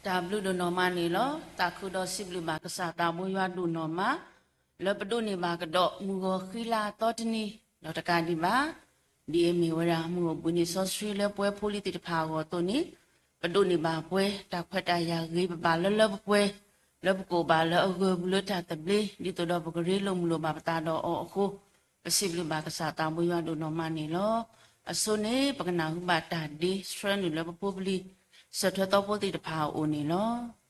တၢ်ဘျုးဒိၣ်နီၢ်မးန့ၣ်လီၤ. သးခုဒီးစံးဘျုးဘၣ်ကစၢ်သးဘိယွၤဒိၣ်နီၢ်မး လၢပဒိးန့ၢ်ဘၣ်ကဒီးမုၢ်ဂီၤဃံလၤသီတနံၤ ဒီးတကးဒံးဘၣ် ဒ်အမ့ၢ်ဝဲဒၣ်မုၢ်အိၣ်ဘှံးနံၤစီဆှံလၢပဝဲဖိလံၤသ့ၣ်တဖၣ်အဂီၢ်အသိးန့ၣ် ပဒိးန့ၢ်ဘၣ်ပှဲၤတၢ်ခွဲးတၢ်ယာ်ဂ့ၤ ပဘၣ်လၢလၢပှဲၤပှဲၤ လၢပကိးဘၣ်လၢအဂၢၢ်ပူၤလၢတၢ်သဘျ့ ဒ်သိးဒီးပကရ့လိာ်မုာ်လိာ်ဘၣ်ပသးဒီးအီၤအဃိ ပစံးဘျုးဘၣ်ကစၢ်သးဘိယွၤဒိၣ်နီၢ်မးန့ၣ်လီၤ. အဆိန့ၣ် ပကနၢ်ဟူဘၣ်တၢ်ဒ့ဆှၢနုာ်လၢပဖိပလံၤ ဆၢထၢၣ်သီဖိသ့ၣ်တဖၣ်အအိၣ်န့ၣ်လီၤ.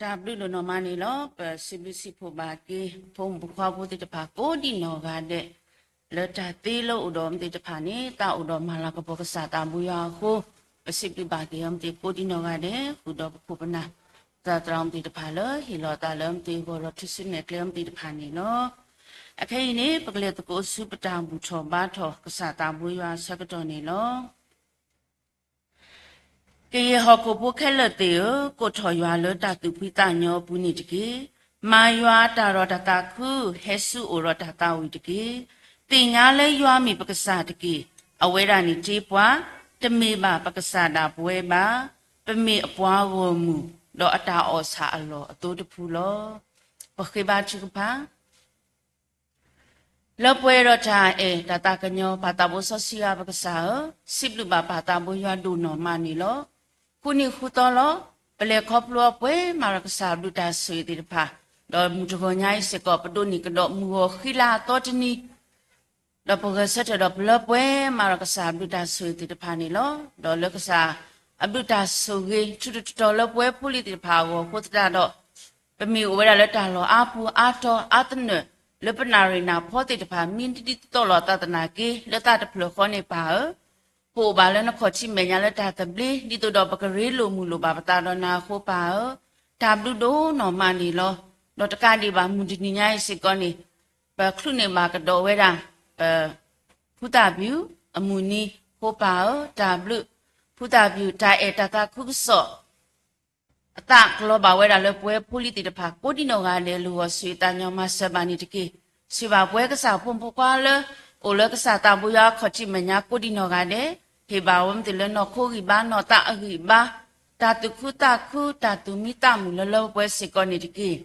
တၢ်ဘျုးဒိၣ်နီၢ်မးန့ၣ်လီၤ. ပစံးဘျုးစံးဖှိၣ်ဘၣ်က့ၤ ဖိမုၣ်ဖိခွါဖိသ့ၣ်တဖၣ်ကိးဒံးနီၢ်ဂၤဒဲး, လၢတၢ်သ့လၢအိၣ်ဒီးမ့ၢ်သ့ၣ်တဖၣ်န့ၣ် သးအိၣ်ဒီးမၤလၤကပီၤကစၢ်သးဘိယွၤအဃိ, ပစံးဘျုးဘၣ်က့ၤအီၤမ့ၢ်သ့ၣ်ကိးဒံးနီၢ်ဂၤဒဲး ဃုာ်ဒီးပခိၣ်ပနၢ် သရၣ်သရၣ်မ့ၢ်သ့ၣ်တဖၣ်လၢ ဟ့ၣ်လီၤသးလၢမ့ၢ်သ့ၣ်ဂီၢ်ဒီးထူၣ်စုနဲၣ်ကျဲမ့ၢ်သ့ၣ်တဖၣ်န့ၣ်လီၤ. အခဲအံၤန့ၣ် ပကလဲၤသကိးဆူပတၢ်ဘူၣ်ထီၣ်ဘါထီၣ်ကစၢ်သးဘိယွၤအဆၢကတီၢ်န့ၣ်လီၤ. ကယဲၢ်ဟီၣ်ခိၣ်ဖိခဲလၢာ်သ့ၣ်ဧၢ, ကိးထီၣ်ယွၤလၢတၢ်သူၣ်ဖှံသးညီအပူၤန့ၣ်တက့ၢ်. မၤယွၤအတၢ်ရီၣ်တၢ်သးခု, ဟဲဆူအအိၣ်ဒီးတၢ်သးဝံၣ်တက့ၢ်. သ့ၣ်ညါလၢယွၤမ့ၢ်ပကစၢ်တက့ၢ်. အဝဲဒၣ်န့ၣ်တ့ပှၤ, တမ့ၢ်ဘၣ်ပကစၢ်ဒၣ်ပဝဲဘၣ်. ပမ့ၢ်အပှၤဂီၢ်မုၢ်, ဒီးအတၢ်အီၣ်ဆၣ်အလီၢ်အသိတဖုလီၤ. ပဃ့ဘါထုကဖၣ် လၢပှဲၤဒီးတၢ်အဲၣ်တၢ်သးကညီၤ ပၢ်သးဘိစီဆှံယွၤပကစၢ်ဧၢ, စံးဘျုးဘၣ်ပၢ်သးဘိယွၤဒိၣ်နီၢ်မးန့ၣ်လီၤ. ဃုနံၤဃုသီလီၤ. ပလဲၤခီဖျိအပှဲၤမၤဒီးကစၢ်ဘျုးတၢ်ဆိၣ်ဂ့ၤသ့ၣ်တဖၣ်, ဒီးမုၢ်တဂီၤညါအံၤစ့ၢ်ကီး ပဒိးန့ၢ်ကဒီးမုၢ်ဂီၤဃံလၤအသီတနံၤ ဒီးပဂဲၤဆၢထၢၣ်ဒီးပလၢပှဲၤမၤဒီးကစၢ်ဘျုးတၢ်ဆိၣ်ဂ့ၤသ့ၣ်တဖၣ်န့ၣ်လီၤ. ဒီးလၢကစၢ်အဘျုးတၢ်ဆိၣ်ဂ့ၤ ထူးထူးတီၤတီၤလၢပဝဲဖိလံၤသ့ၣ်တဖၣ်အဂီၢ်အဃိသတးဒီး ပမ့ၢ်အိၣ်ဝဲဒၣ်လၢတၢ်လီၢ်အါပူၤအါတီၤအါသနၢၣ် လၢပနၣ်ရံၣ်နၢ်ဖီသ့ၣ်တဖၣ် မ့ၢ်ဒ်သိးလိာ်သးသနာ်က့ လၢသးတဖျၢၣ်ဃီန့ၣ်ပၢ်ဧၢ, ပအိၣ်ဘၣ်လၢနခီၣ်ထံးမဲာ်ညါလၢတၢ်သဘျ့ ဒ်သိးဒီးပကရ့လိာ်မုာ်လိာ်ဘၣ်ပသးဒီးနၤအဃိပၢ်ဧၢ, တၢ်ဘျုးဒိၣ်နီၢ်မးန့ၣ်လီၤ. ဒီးတကးဒံးဘၣ်မုၢ်တနံၤညါအံၤစ့ၢ်ကီးန့ၣ် ပချုးန့ၢ်ဘၣ်ကဒီးဝဲဒၣ် ပ ဖုသၣ်ပျုၢ်အမုၢ်နံၤအဃိပၢ်ဧၢ, တၢ်ဘျုး ဖုသၣ်ပျုၢ် တၢ်အဲၣ်တၢ်သးခုကစီၣ် အသးကလီၤဘၣ်ဝဲဒၣ်လၢပဝဲဖိလံၤသ့ၣ်တဖၣ် ကိးဒံးနီၢ်ဂၤဒဲး လူၤဂီၢ်ဆူသးညီမၤစၢၤဘၣ်န့ၣ်တက့ၢ်. စံးဘၣ်ပဝဲကစၢ်ဖိမုၣ်ဖိခွါလၢ အိၣ်လၢကစၢ်သးဘိယွၤအခီၣ်ထံးမဲာ်ညါကိးဒံးနီၢ်ဂၤဒဲး, ဟ့ၣ်ဘၣ်ဝဲမ့ၢ်သ့ၣ်လၢနီၢ်ခိဂံၢ်ဘါ နီၢ်သးအဂံၢ်အဘါ, တၢ်သူၣ်ခုသးခု တၢ်သူၣ်မံသးမုာ်လၢလၢပှဲၤပှဲၤစ့ၢ်ကီးန့ၣ်တက့ၢ်.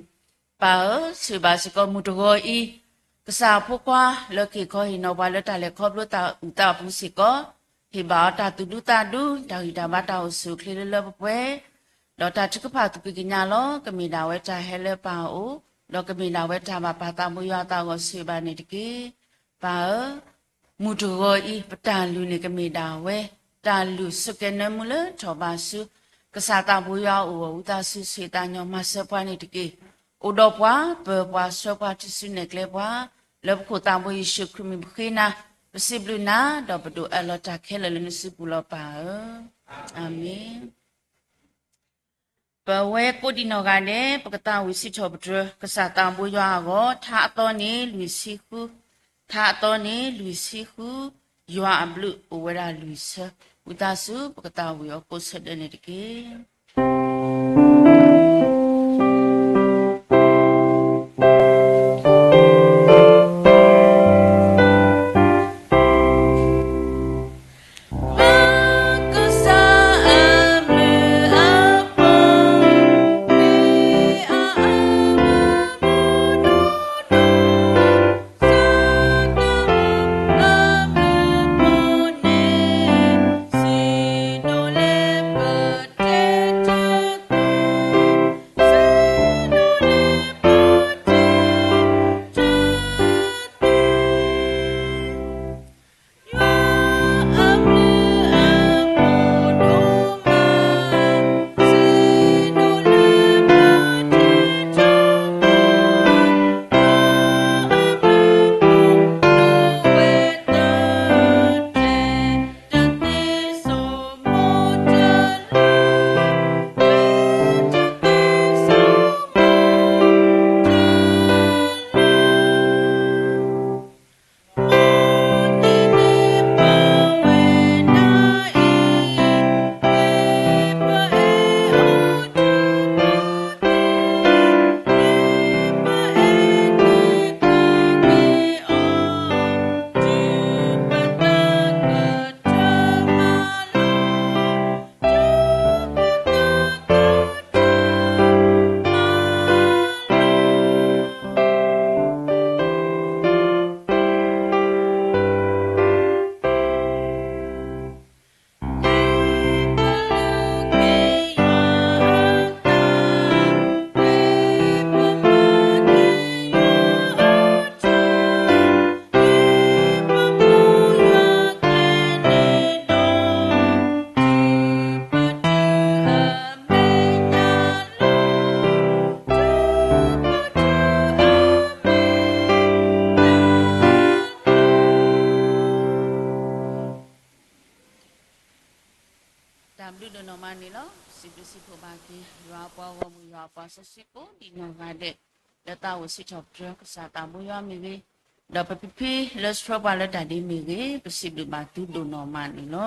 ပၢ်ဧၢ, ဆိၣ်ဂ့ၤဘၣ်စ့ၢ်ကီးမုၢ်တဂီၤအံၤ ကစၢ်အဖိခွါလၢက့ၤခီဟ့ၣ်နီၤပှၤလၢတၢ်လဲၤခီဖျိသးအုၣ်သးအပူၤစ့ၢ်ကီး, ဟ့ၣ်ဘၣ်အီၤတၢ်သူၣ်ဒူသးဒူ တၢ်ဂံၢ်တၢ်ဘါတၢ်အိၣ်ဆူၣ်အိၣ်ချ့လၢလၢပှဲၤပှဲၤ, ဒီးတၢ်ထုကဖၣ်သူၣ်ကံၢ်ကညးလီၤ. ကမ့ၢ်ဒၣ်ဝဲတၢ်ဟဲလၢပၢ်အအိၣ်, ဒီးကမ့ၢ်ဒၣ်ဝဲတၢ်ဘၣ်ပာ်သးဘိယွၤအသးအဂီၢ်ဆိၣ်ဂ့ၤဘၣ်န့ၣ်တက့ၢ်. ပၢ်ဧၢ, မုၢ်တဂီၤအံၤ ပတၢ်လုၢ်န့ၣ်ကမ့ၢ်ဒၣ်ဝဲ တၢ်လုၢ်ဆိးကဲနၢမူလၢထီၣ်ဘးဆူ ကစၢ်သးဘိယွၤအအိၣ်အဂီၢ် ဝံသးစူၤဆိၣ်ဂ့ၤသးညီမၤစၢၤပှၤန့ၣ်တက့ၢ်. အိၣ်ဒီးပှၤ ပၢၤပှၤဆှၢပှၤထူၣ်စုနဲၣ်ကျဲပှၤ, လၢပခိၣ်သးဘိယ့ၣ်ၡူးခရံာ်မံၤပဃ့နၤ, ပစံးဘျုးနၤ, ဒီးပဒိးအၢၣ်လီၤတၢ်ခဲလၢာ်လၢနစုပူၤလီၤပၢ်ဧၢ, အၤမ့ၣ်. ပဝဲကိးဒံးနီၢ်ဂၤဒဲး ပကသးဝံၣ်စံးထီၣ်ပတြၢၤ ကစၢ်သးဘိယွၤအဂီၢ် ထါအသီန့ၣ်လွံၢ်ဆံဃု, ထါအသီန့ၣ်လွံၢ်ဆံဃု, ယွၤအဘျုးအိၣ်ဝဲဒၣ်လွံၢ်ဆၢ, ဝံသးစူၤ ပကသးဝံၣ်အီၤကိးဆၢဒဲးန့ၣ်တက့ၢ်. ယွၤအပှၤဂီၢ်မုၢ် ယွၤအပှၤစီဆှံကိးဒံနီၢ်ဂၤဒဲး, လၢသးအိၣ်စံးထီၣ်ပတြၢၤကစၢ်သးဘိယွၤမ့ၢ်ဂ့ၤ, ဒီးပဖံဖံလၢဆှၢပှၤလၢတၢ်ဒ်မ့ၢ်ဂ့ၤ, ပစံးဘျုးဘၣ်သုဒိၣ်နီၢ်မးန့ၣ်လီၤ.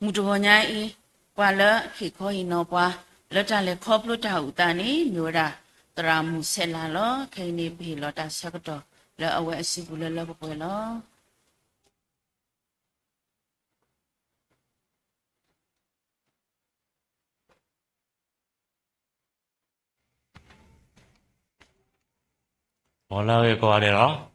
မုၢ်တဂီၤညါအံၤ, ပှၤလၢအဟ့ၣ်ခီဟ့ၣ်နီၤပှၤ လၢတၢ်လဲၤခီဖျိတၢ်အိၣ်သးန့ၣ် မ့ၢ်ဝဲဒၣ် သရၣ်မုၣ်ဆဲးလၤလီၤ. ခဲအံၤန့ၣ် ပဟ့ၣ်လီၤတၢ်ဆၢကတီၢ်လၢအဝဲအစုပူၤလၢလၢပှဲၤပှဲၤလီၤ. မ်လၢအဂ့ၤကိးဂၤဒဲးလီၤ.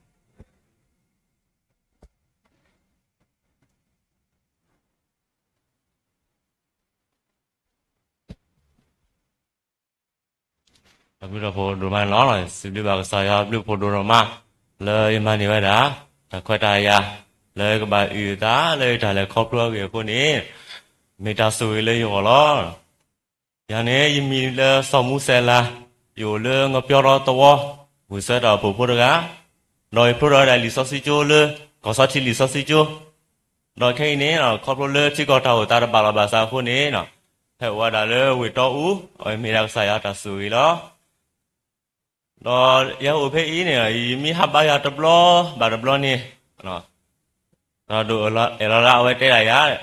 တၢ်ဘျုးတၢ်ဖှိၣ်ဒိၣ်မးန့ၣ်လီၤ. စံးဘျုးဘၣ်ကစၢ်ယွၤဘျုးဖှိၣ်ဒိၣ်နီၢ်မး လၢယမၤန့ၢ်ဝဲဒၣ် တၢ်ခွဲးတၢ်ယာ် လၢယကဘၣ်အုၣ်အသးလၢယတၢ်လဲၤခီဖျိအဂ့ၢ်အဃိန့ၣ်, မ့ၢ်တၢ်ဆိၣ်ဂ့ၤလၢယဂီၢ်လီၤ. ယၤန့ၣ် ယမံၤလၢစီၤမူစဲးလၤ, ယအိၣ်လၢငပျီရီသဝီ, ဝ့ၢ်စၢတၢ်အိၣ်ဖှိၣ်ဖိတဂၤ, ဒီးယဖျိထီၣ်ဝဲဒၣ်လံာ်စီဆှံကၠိလၢ ကီၢ်စီထံလံာ်စီဆှံကၠိ, ဒီးခဲအံၤန့ၣ် ခီဖျိလၢထံကီၢ်တၢ်အိၣ်သးတဘၣ်လီၤဘၣ်စးအဃိန့ၣ်, ဟဲအိၣ်ဝဲဒၣ်လၢဝ့ၢ်တီအူ, အဝဲမ့ၢ်ဒၣ်ကစၢ်ယွၤတၢ်ဆိၣ်ဂ့ၤလီၤ. ဒီးယဟဲအိၣ်ဖဲအံၤန့ၣ် ယမ့ၢ်ဟးဘါယွၤတဘျီဘၣ်တဘျီန့ၣ်, သရၣ်ဒိၣ်အဲၣ်လီၤလၢအဝဲတဲဒၣ်ယၤ,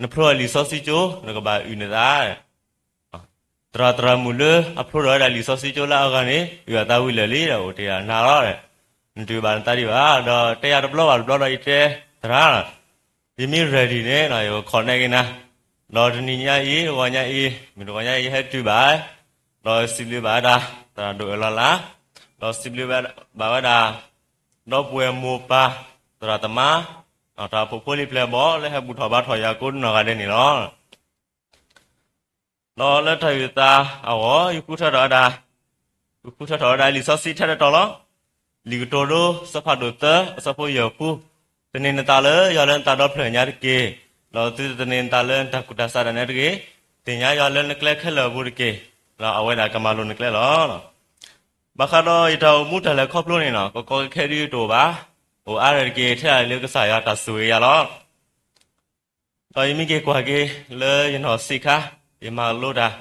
နဖျိထီၣ်လံာ်စီဆှံကၠိ နကဘၣ်အုၣ်နသး သရၣ်သရၣ်မုၣ်လၢအဖျိထီၣ်ဝဲဒၣ်လံာ်စီဆှံကၠိလၢအဂၤန့ၣ် အုၣ်အသးဝံၤလၢာ်လံဒီး အိၣ်တ့ၢ်နၤလီၤ, နတအုၣ်ဘၣ်နသးဒံးဘၣ်. ဒီးတဲယၤတဘျီဘၣ်တဘျီဒီး ယတဲသရၣ်, ယမ့ၢ် ready န့ၣ် ယက connect က့ၤနၤ, ဒီးတနံၤညါအံၤ တဂီၤညါအံၤ မုၢ်တဂီၤညါအံၤ ယဟဲတုၤဘၣ်, ဒီးစံးဘျုးဘၣ်ဝဲဒၣ် သရၣ်ဒိၣ်အဲၣ်လီၤလၢ, ဒီးစံးဘျုးဘၣ်ဝဲဒၣ် ဒီပုၢ်ဝဲၢ်မိၢ်ပၢ် သရၣ်သမါ, တၢ်အိၣ်ဖှိၣ်ဖိလံၤပျဲၢ်ဘီၣ် လၢဟဲဘူၣ်ထီၣ်ဘါထီၣ်ယၤကိးနီၢ်ဂၤဒဲးန့ၣ်လီၤ. ဒီးလၢတၢ်အုၣ်သးအဂီၢ် ယဃုထၢထီၣ်ဝဲဒၣ်, ယဃုထၢထီၣ်ဝဲဒၣ်လံာ်စီဆှံထဲတတီၤလီၤ. လံာ်ကတိၤဒိ အဆၢဖးဒိၣ်သၢ အဆၢဖိယဲၢ်ဃု, သန့ၤနသးလၢယွၤလၢနသးဒီဖျၢၣ်ညါတက့ၢ်, ဒီးသုတသန့ၤနသးလၢနတၢ်ကူၣ်တၢ်ဆးဒၣ်နဲတဂ့ၤ, သ့ၣ်ညါယွၤလၢနကျဲခဲလၢာ်အပူၤတက့ၢ်, ဒီးအဝဲဒၣ်ကမၤလိၤနကျဲလီၤ. ဘၣ်ဃးဒီးယတၢ်အိၣ်မူတၢ်လဲၤခီဖျိန့ၣ် ကီကီခဲခဲဒ်တအိၣ်ဘၣ်, အိၣ်အါရဲၣ်တက့ၢ် ထဲဒၣ်လၢကစၢ်ယွၤတၢ်ဆိၣ်ဂ့ၤယၤလီၤ. ဒီးယမ့ၢ်က့ၤကွၢ်က့ၤလၢယနီၢ်ဆံးခါ, ယမၤလိတၢ်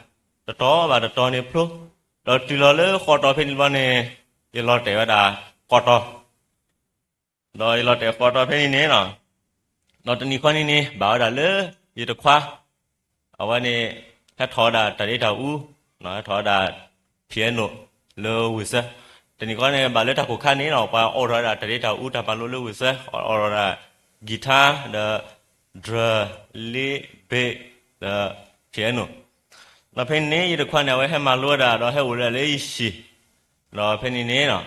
တတီၤဘၣ်တတီၤန့ၣ်ဖျိ, ဒီးတုၤလီၤလၢဃီတီၤဖဲန့ၣ်တဘျီန့ၣ်, ယလီၤတဲာ်ဝဲဒၣ်ဃီတီၤ, ဒီးယလီၤတဲာ်ဃီတီၤဖဲန့ၣ်န့ၣ်, ဒီးတနံၤဃီန့ၣ်န့ၣ် ဘၣ်ဝဲဒၣ်လၢယတခွါ အဝဲန့ၣ် ဟဲထီၣ်ဝဲဒၣ်တၢ်ဒ့တၢ်အူ, ဟဲထီၣ်ဝဲဒၣ် piano လၢဝ့ၢ်စၢ, တနံၤဃီန့ၣ် ဘၣ်လၢတၢ်ခိၣ်ခါန့ၣ်ဒီး ပှၤအိးထီၣ်ဝဲဒၣ်တၢ်ဒ့တၢ်အူတၢ်မၤလိလၢဝ့ၢ်စၢ, အိးထီၣ်ဝဲဒၣ် guitar ဒီး drum, lead, bass ဒီး piano, ဒီးဖဲန့ၣ်န့ၣ် ယတခွါန့ၣ် အဝဲဟဲမၤလိဝဲဒၣ် ဒီးဟဲအိၣ်ဝဲဒၣ်လၢယဟံၣ်, ဒီးဖဲန့ၣ်န့ၣ်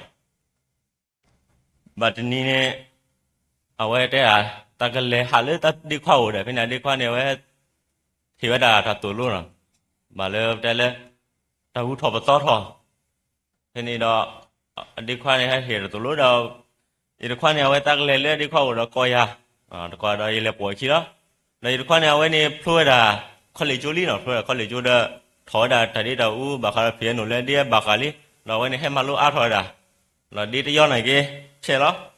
ဘၣ်တနံၤန့ၣ် အဝဲတဲဒၣ် တၢ်ကလဲၤဟးလၢတၢ်ဒ့ခွါအိၣ်ဒီး ဖဲန့ၣ်အဒ့ခွါန့ၣ် အဝဲဟ့ၣ်ဝဲဒၣ်တၢ်သိၣ်လိနီၤ, ဘၣ်လၢပတဲလၢ တၢ်ဟူထီၣ်ပသီထီၣ်, ဖဲန့ၣ်ဒီး အဒ့ခွါန့ၣ် ဟဲဟ့ၣ်တၢ်သိၣ်လိဒီး ယတခွါန့ၣ် အဝဲတၢ်ကလဲၤလၢအဒ့ခွါအိၣ်ဒီးကိးယၤ, တကိးဒီးယလဲၤပိာ်အခံလီၤ. ဒီးယတခွါန့ၣ် အဝဲန့ၣ်ဖျိဝဲဒၣ် college ကၠိလံနီၤ, ဖျိဝဲဒၣ် college ကၠိဒီး ထီၣ်ဝဲဒၣ်တၢ်ဒ့တၢ်အူ ဘၣ်ဃးဒီး piano လၢအဒ့ဘၣ်ဃးလံ, ဒီးအဝဲန့ၣ်ဟဲမၤလိအါထီၣ်ဝဲဒၣ်, ဒီးဒ့တယီနာ်က့ ဖျဲးလီၤ.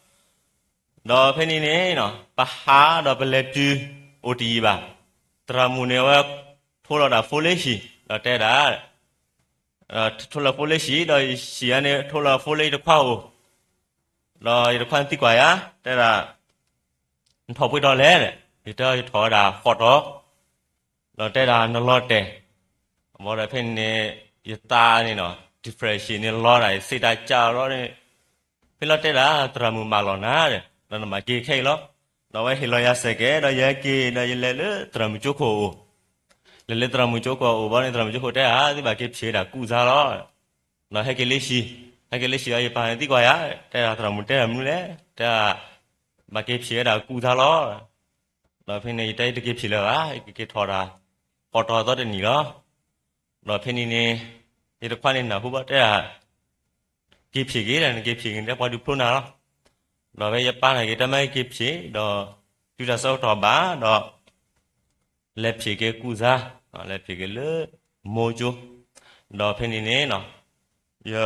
ဒီးဖဲန့ၣ်န့ၣ် ပဟးဒီးပလဲၤတုၤအိၣ်တယံာ်ဘၣ်, သရၣ်မုၣ်န့ၣ် အဝဲထိလီၤဒၣ်ဖိလၢဟံၣ်, ဒီးတဲဒၣ် ထိလီၤဖိလၢဟံၣ်, ဒီးဟံၣ်အံၤန့ၣ် ထိလီၤဖိလၢယတခွါအိၣ်, ဒီးယတခွါန့ၣ်သံကွၢ်ယၤ, တဲဒၣ် နထီၣ်ပှဲၤတီၤလဲၣ်, ယတဲယထီၣ်ဝဲဒၣ်ဃိးတီၤ, ဒီးတဲဒၣ်နလီၤတဲာ်, ဘၣ်ဒီးဖဲန့ၣ် ယသးန့ၣ်နီၤ depression န့ၣ်လီၤဒၣ် ယသ့တၢ်ကၢ်လီၤန့ၣ်, ဖဲလီၤတဲဒၣ် သရၣ်မုၣ်မၢလီၤနၤဒီး ဒီးနမၤက့ၤခဲအံၤလီၤ. ဒီးအဝဲဟ့ၣ်လီၤယၤစဲးကဲး ဒီးယဟဲက့ၤ ဒီးယလဲၤလၢသရၣ်မုၣ်ကၠိခိၣ်အအိၣ်, လဲၤလၢသရၣ်မုၣ်ကၠိခိၣ်အအိၣ်ဘၣ်န့ၣ် သရၣ်မုၣ်ကၠိခိၣ်တဲဧါ သုဘၣ်က့ၤဖံးဝဲဒၣ်ကူစါလီၤ. ဒီးဟဲက့ၤလၢဟံၣ်, ဟဲက့ၤလၢဟံၣ်ဒီး ယပၢ်န့ၣ်သံကွၢ်ယၤ, တဲဒၣ်သရၣ်မုၣ်တဲဒၣ်မနုၤလဲၣ်, တဲဒၣ် ဘၣ်က့ၤဖံးဝဲဒၣ်ကူစါလီၤ. ဒီးဖဲန့ၣ် ယတဲယတက့ၤဖံးလၢၤဘၣ်, ယကက့ၤထီၣ်ဒၣ်ဃိးတီၤသီတနံၣ်လီၤ. ဒီးဖဲန့ၣ်န့ၣ် ယတခွါန့ၣ်နၢ်ဟူဘၣ်တဲဒၣ် က့ၤဖံးက့ၤဒီး နက့ၤဖံးက့ၤန့ၣ် ပှၤဒုးဖျိနၤလီၤ. ဒီးဖဲယပၢ်န့ၣ်က့ၤ တၢ်မ့ၢ်က့ၤဖံးဒီး တုၤတၢ်ဆၢကတီၢ်ဘၣ်ဒီး လဲၤဖံးက့ၤကူစါ, လဲၤဖံးက့ၤလၢမိၢ်ကၠိ, ဒီးဖဲန့ၣ်န့ၣ် ယ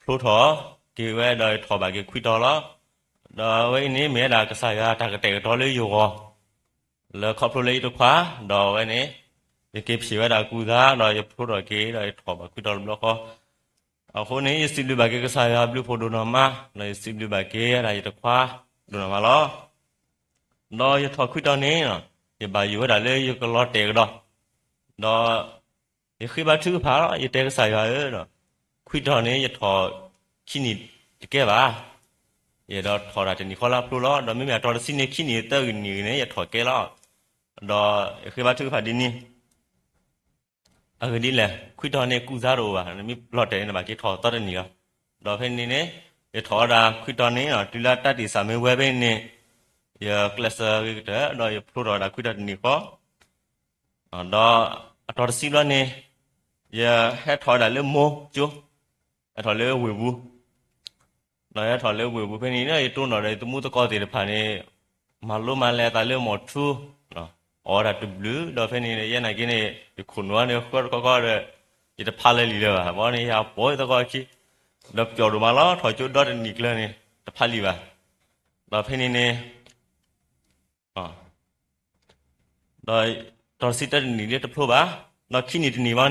ဖျိထီၣ်က့ၤဝဲဒီးယထီၣ်ဘၣ်က့ၤခွံတီၤလီၤ. ဒီးအဝဲအံၤန့ၣ်မ့ၢ်ဝဲဒၣ်ကစၢ်ယွၤတၢ်ကတဲာ်ကတီၤလၢယဂီၢ် လၢခီဖျိလၢယတခွါ, ဒီးအဝဲန့ၣ် ယက့ၤဖံးဝဲဒၣ်ကူၣ်သါ ဒီးယဖျိထီၣ်က့ၤ ဒီးယထီၣ်ဘၣ်ခွံတီၤတဘျီဃီ. အဃိန့ၣ် ယစံးဘျုးဘၣ်က့ၤကစၢ်ယွၤဘျုးဖှိၣ်ဒိၣ်နီၢ်မး, ဒီးယစံးဘျုးဘၣ်က့ၤဝဲဒၣ်ယတခွါဒိၣ်နီၢ်မးလီၤ. ဒီးယထီၣ်ခွံတီၤန့ၣ် ယဘၣ်ယိၣ်ဝဲဒၣ်လၢယကလီၤတဲာ်ကဒီး, ဒီးယဃ့ဘါထုကဖၣ်လီၤ, ယတဲကစၢ်ယွၤဧၢ, ခွံတီၤန့ၣ် ယထီၣ်ခံနံၣ်တကဲဘၣ်, ယအဲၣ်ဒိးထီၣ်ဒၣ်တနံၣ်ဃီလၢအဖျိလီၤ. ဒီးမ့မ့ၢ်အတီၤတဆံန့ၣ် ခံနံၣ်သၢနံၣ်န့ၣ် ယထီၣ်ကဲလီၤ. ဒီးယဃ့ဘါထုကဖၣ်ဒ်န့ၣ် အဂ့ၢ်ဒ်လဲၣ်, ခွံတီၤန့ၣ်ကူၣ်သါတအိၣ်ဘၣ်, နမ့ၢ်လီၤတဲာ်န့ၣ် နဘၣ်က့ၤထီၣ်သီတနံၣ်လီၤ. ဒီးဖဲန့ၣ်န့ၣ် ယထီၣ်ဝဲဒၣ်ခွံတီၤန့ၣ် တုၤလၢတၢ်တ့ၢ်စၢ်မ့ၢ်ဝဲဖဲန့ၣ်န့ၣ် ယကျဲးစၢးဂ့ၤကတၢၢ် ဒီးယဖျိထီၣ်ဝဲဒၣ်ခွံတီၤတနံၣ်ဃီ ဒီးအတီၤတဆံဘျီန့ၣ် ယဟဲထီၣ်ဝဲဒၣ်လၢမိၢ်ကၠိ, ဟဲထီၣ်လၢဝ့ၢ်ပူၤ, ဒီးဟဲထီၣ်လၢဝ့ၢ်ပူၤဖဲန့ၣ်န့ၣ် ယတိၢ်နီၣ်ဒီးယသမူသကိးသ့ၣ်တဖၣ်န့ၣ် မၤလိမၤလဲအသးလၢမိၢ်ထူ အီၣ်ဝဲဒၣ်တဘျုး, ဒီးဖဲန့ၣ် ယဲနာ်က့န့ၣ် ယခိၣ်နူာ်န့ၣ်ဃၢတကီကီဒီး ယတဖးလၢာ်လံာ်လၢၤဘၣ်, ဘီန့ၣ် ယပိာ်သကိးခံ ဒီးပျီၣ်ဒိၣ်မးလီၤ, ထီၣ်ကၠိဒီတနံၣ်ကျၢၤန့ၣ် တဖးလံာ်ဘၣ်. ဒီးဖဲန့ၣ်န့ၣ် ဒီးတီၤတဆံတၢတနံၣ်လၢတဖျိဘၣ်, ဒီးခံနံၣ်တနံၣ်ဘီန့ၣ် ဒီး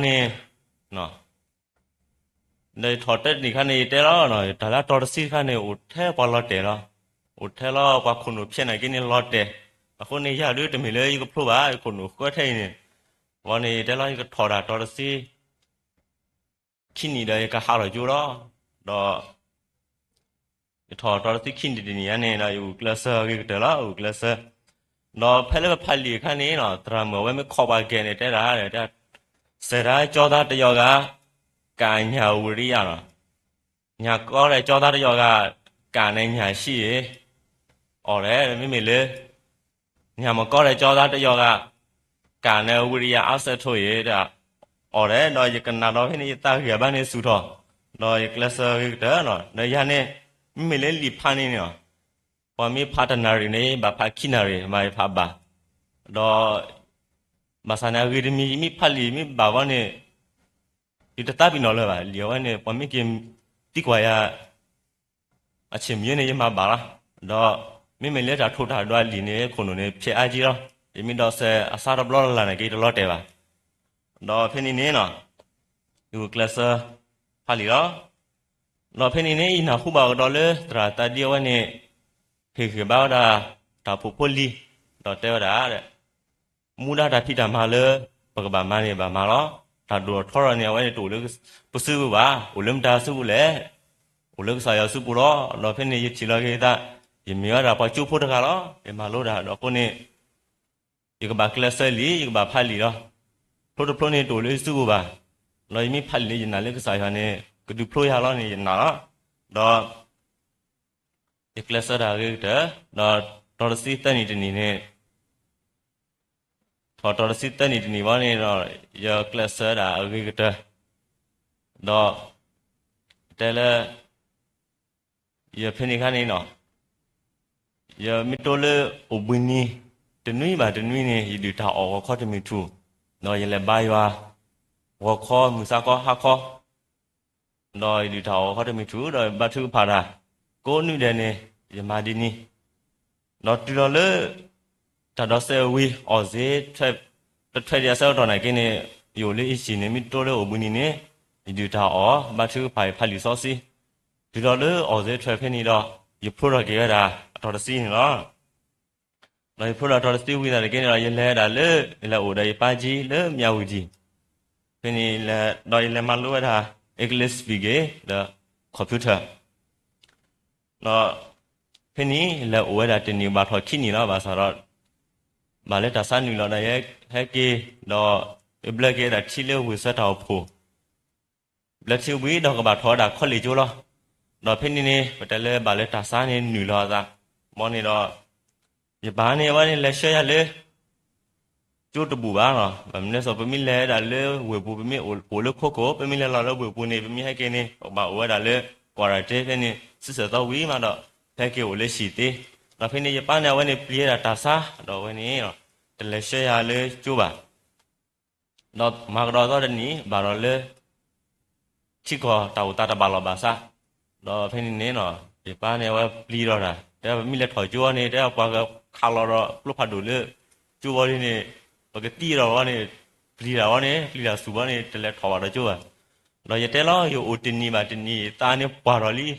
ယထီၣ်တၢတနံၣ်ခါန့ၣ် ယတဲလီၤ, တၢ်လၢအတီၤတဆံတခါန့ၣ် အိၣ်ထဲပှၤလီၤတဲာ်လီၤ, အိၣ်ထဲလီၤပှၤခိၣ်နူာ်ဖျဲးနာ်က့န့ၣ်လီၤတဲာ်, အဃိန့ၣ် ယၤဒုတမ့ၢ်လၢယကဖျိဘၣ်, ယခိၣ်နူာ်ဃၢထဲအံၤန့ၣ်, ဘီန့ၣ် ယတဲလီၤ ယကထီၣ်ဒၣ်တီၤတဆံ ခံနံၣ်ဒီးယကဟးထီၣ်ကၠိလီၤ, ဒီး ယထီၣ်တီၤတဆံခံနံၣ်တနံၣ်ညါန့ၣ်ဒီး ယအိၣ်ကျဲးစၢးဂ့ၤကတၢၢ်လီၤ, အိၣ်ကျဲးစၢး, ဒီးဖဲလၢပဖးလံာ်အခါန့ၣ် သရၣ်မုၣ်အဝဲမ့ၢ်ခိးပှၤကဲန့ၣ် တဲဒၣ်, စဲးဒၣ်ကၠီသးတယီၤဂၤ ကၣ်ညၣ်ဝံယၤလီၤ, ညၣ်ကီဒီးကၠီသးတယီၤဂၤ ကၣ်န့ၣ်ညၣ်ဆံးအံၤ, အီၤလဲၣ် မ့မ့ၢ်လၢ ညၣ်မကီဒီးကၠီသးတယီၤဂၤ ကၣ်န့ၣ်ဝံယၤအါစဲးထိအံၤ, အီၤလဲၣ် ဒီးယကနၣ်ဒီးဖဲန့ၣ် ယသးဂ့ၤအဘၣ်န့ၣ်ဆူၣ်ထီၣ်, ဒီးယကျဲးစၢးဂ့ၤကတၢၢ်လီၤ, ဒီးယၤန့ၣ် မ့မ့ၢ်လၢလံာ်ဖးန့ၣ်န့ၣ်လီၤ, ပှၤမ့ၢ်ဖးတနၣ်ရံၣ်န့ၣ် ဘၣ်ဖးခံနၣ်ရံၣ် မ့ၢ်ယဖးဘၣ်, ဒီး ဘၣ်ဆၣ်န့ၣ် အဂ့ၤတမံၤ ယမ့ၢ်ဖးလံာ် ယမ့ၢ်ဘၣ်ဘီန့ၣ် ယတသးပ့ၤနီၣ်လၢၤဘၣ်, လံာ်အဝဲန့ၣ် ပှၤမ့ၢ်က့ၤသံကွၢ်ယၤ အဆ့ၣ်မံၤန့ၣ် ယမၤဘၣ်လီၤ, ဒီးမ့မ့ၢ်လၢတၢ်ထိၣ်တၢ်ဒွးလံာ်န့ၣ် ခိၣ်နူာ်န့ၣ် ဖျဲးအါက့လီၤ, ယမ့ၢ်ဒိးစဲးအစါတဘျီလၢ်လၢ်န့ၣ်က့ ယတလီၤတဲာ်ဘၣ်, ဒီးဖဲန့ၣ်န့ၣ်လီၤ, ယအိၣ်ကျဲးစၢးဖးလံာ်လီၤ, ဒီးဖဲန့ၣ်န့ၣ် ယနၢ်ဟူဘၣ်ကဒီးလၢသရၣ်သးဒ့အဝဲန့ၣ် ဟ့ၣ်ဂံၢ်ဘါဝဲဒၣ် တၢ်အိၣ်ဖှိၣ်ဖိလံၤ, ဒီးတဲဝဲဒၣ် မူဒါတၢ်ဖံးတၢ်မၤလၢ ပကဘၣ်မၤန့ၣ် ဘၣ်မၤလီၤ, တၢ်ဒိၣ်ထီၣ်ထီထီၣ်န့ၣ် အဝဲန့ၣ်တအိၣ်လၢပစုပူၤဘၣ်, အိၣ်လၢမတၤစုပူၤလဲၣ်, အိၣ်လၢကစၢ်ယွၤစုပူၤလီၤ, ဒီးဖဲန့ၣ် ယထံၣ်လီၤက့ၤသး, ယမ့ၢ်ဝဲဒၣ်ပှၤကၠိဖိတဂၤလီၤ, ယမၤလိတၢ်ဒီးအဃိန့ၣ် ယကဘၣ်ကျဲးစၢးလံာ် ယကဘၣ်ဖးလံာ်လီၤ, ဖျိတဖျိန့ၣ်တအိၣ်လၢယစုပူၤဘၣ်, ဒီးယမ့ၢ်ဖးလံာ်လၢယနာ်လၢကစၢ်ယွၤန့ၣ် ကဒုးဖျိယၤလီၤန့ၣ် ယနာ်လီၤ, ဒီး ယကျဲးစၢးတၢ်ဂ့ၤကတၢၢ်, ဒီးတီၤတဆံသၢနံၣ်တနံၣ်န့ၣ်, ထီၣ်တီၤတဆံသၢနံၣ်တနံၣ်ဘီန့ၣ်ဒီး ယကျဲးစၢးဒၣ်အဂ့ၤကတၢၢ်, ဒီး တဲလၢ ယဖဲန့ၣ်ခါန့ၣ်လီၤ, ယမ့ၢ်တိၢ်လၢအိၣ်ဘှံးနံၤ တနွံဘၣ်တနွံန့ၣ် ယဒုၣ်တၢ်အီၣ်ဂီၤခီတမုၢ်ထူၣ်, ဒီးယလဲၤဘါယွၤ ဂီၤခီ မုၢ်ဆါခီ ဟါခီ ဒီးယဒုၣ်တၢ်အီၣ်ဂီၤခီတမုၢ်ထူၣ် ဒီးဘါထုကဖၣ်တၢ် ကိးနွံဒဲးန့ၣ် ယမၤဒ်န့ၣ်, ဒီးတုၤလီၤလၢ တၢ်ဒိးစဲးဝံၤ အီၣ်စ့ တထွဲဒံးအဆၢကတီၢ်နာ်က့န့ၣ် ယအိၣ်လၢအ့ၣ်စံၣ်န့ၣ် မ့ၢ်တိၢ်လၢအိၣ်ဘှံးနံၤန့ၣ် ယဒုၣ်တၢ်အီၣ် ဘါထုကဖၣ်ယဖးလံာ်စီဆှံ, တုၤလီၤလၢအီၣ်စ့ထွဲဖဲန့ၣ်ဒီး ယဖျိထီၣ်က့ၤဝဲဒၣ်အတီၤတဆံန့ၣ်လီၤ. ဒီးယဖျိထီၣ်တီၤတဆံဝံၤသတးနာ်က့န့ၣ်ဒီး ယလဲၤဒၣ်လၢ ယလဲၤအိၣ်ဒီးယပၢ်ကၠံလၢမၠၣ်ဝံၤဒံၣ်, ဖဲန့ၣ် ဒီးယလဲၤမၤလိဝဲဒၣ် English speaking ဒီး computer ဒီး ဖဲန့ၣ် လဲၤအိၣ်ဝဲဒၣ်တနံၣ်ဘၣ်ထီၣ်ခံနံၣ်လီၤ. ဘၣ်ဆၣ်ဒီး ဘၣ်လၢတၢ်ဆါနုာ်လီၤဒီး ယဟဲက့ၤ ဒီး ယဘျၢက့ၤဝဲဒၣ်ထံလၢဝ့ၢ်ဆၢတၢ်အိၣ်ဖှိၣ်, ဘျၢထံဝံၤဒီးကဘၣ်ထီၣ်ဝဲဒၣ်ခီလ့ၣ်ကၠိလီၤ. ဒီးဖဲန့ၣ်န့ၣ် ပတဲလၢဘၣ်လၢတၢ်ဆါန့ၣ်နုာ်လီၤအသး, မ်န့ၣ်ဒီး ယပၢ်န့ၣ် အဝဲန့ၣ်လဲၤဆှၢယၤလၢ ကၠိတဘူၣ်ဘၣ်လီၤ. ဘၣ်မနုၤလဲၣ် ပမ့ၢ်လဲၤဒၣ်လၢဝ့ၢ်ပူၤ ပမ့ၢ်အိၣ်လၢခိခိၣ် ပမ့ၢ်လဲၤလီၤလၢဝ့ၢ်ပူၤန့ၣ် ပမ့ၢ်ဟဲက့ၤန့ၣ် ပဘၣ်အိၣ်ဝဲဒၣ်လၢ quarantine ဖဲန့ၣ် ဆံဆဲးသီဝံၤမးဒီး ဟဲက့ၤအိၣ်လၢဟံၣ်သ့. ဒီးဖဲန့ၣ် ယပၢ်န့ၣ် အဝဲန့ၣ်ပျံၤဝဲဒၣ်တၢ်ဆါ ဒီးအဝဲန့ၣ် တလဲၤဆှၢယၤလၢကၠိဘၣ်. ဒီးမၤကဒီးသီတနံၣ် ဘၣ်ဒီးလၢ ထံကီၢ်တၢ်အိၣ်သးတဘၣ်လီၢ်ဘၣ်ဆၣ်, ဒီးဖဲန့ၣ်န့ၣ် ယပၢ်န့ၣ် အဝဲပျံၤဒီးတၢ် တဲပမ့ၢ်လဲၤထီၣ်ကၠိန့ၣ် တဲပှၤကခးလီၤဒီးကျိဖးဒိၣ်လၢ ကၠိဝဲဒၣ်န့ၣ် ပကသံဒီးဝဲန့ၣ် ပျံၤတၢ်ဝဲန့ၣ် ပျံၤတၢ်သူၣ်ဘီန့ၣ် တလဲၤထီၣ်ဘၣ်ဒီးကၠိဘၣ်. ဒီးယတဲလီၤ ယအိၣ်တနံၤဘၣ်တနံၤ ယသးန့ၣ်ပှၢ်ထီၣ်လံ,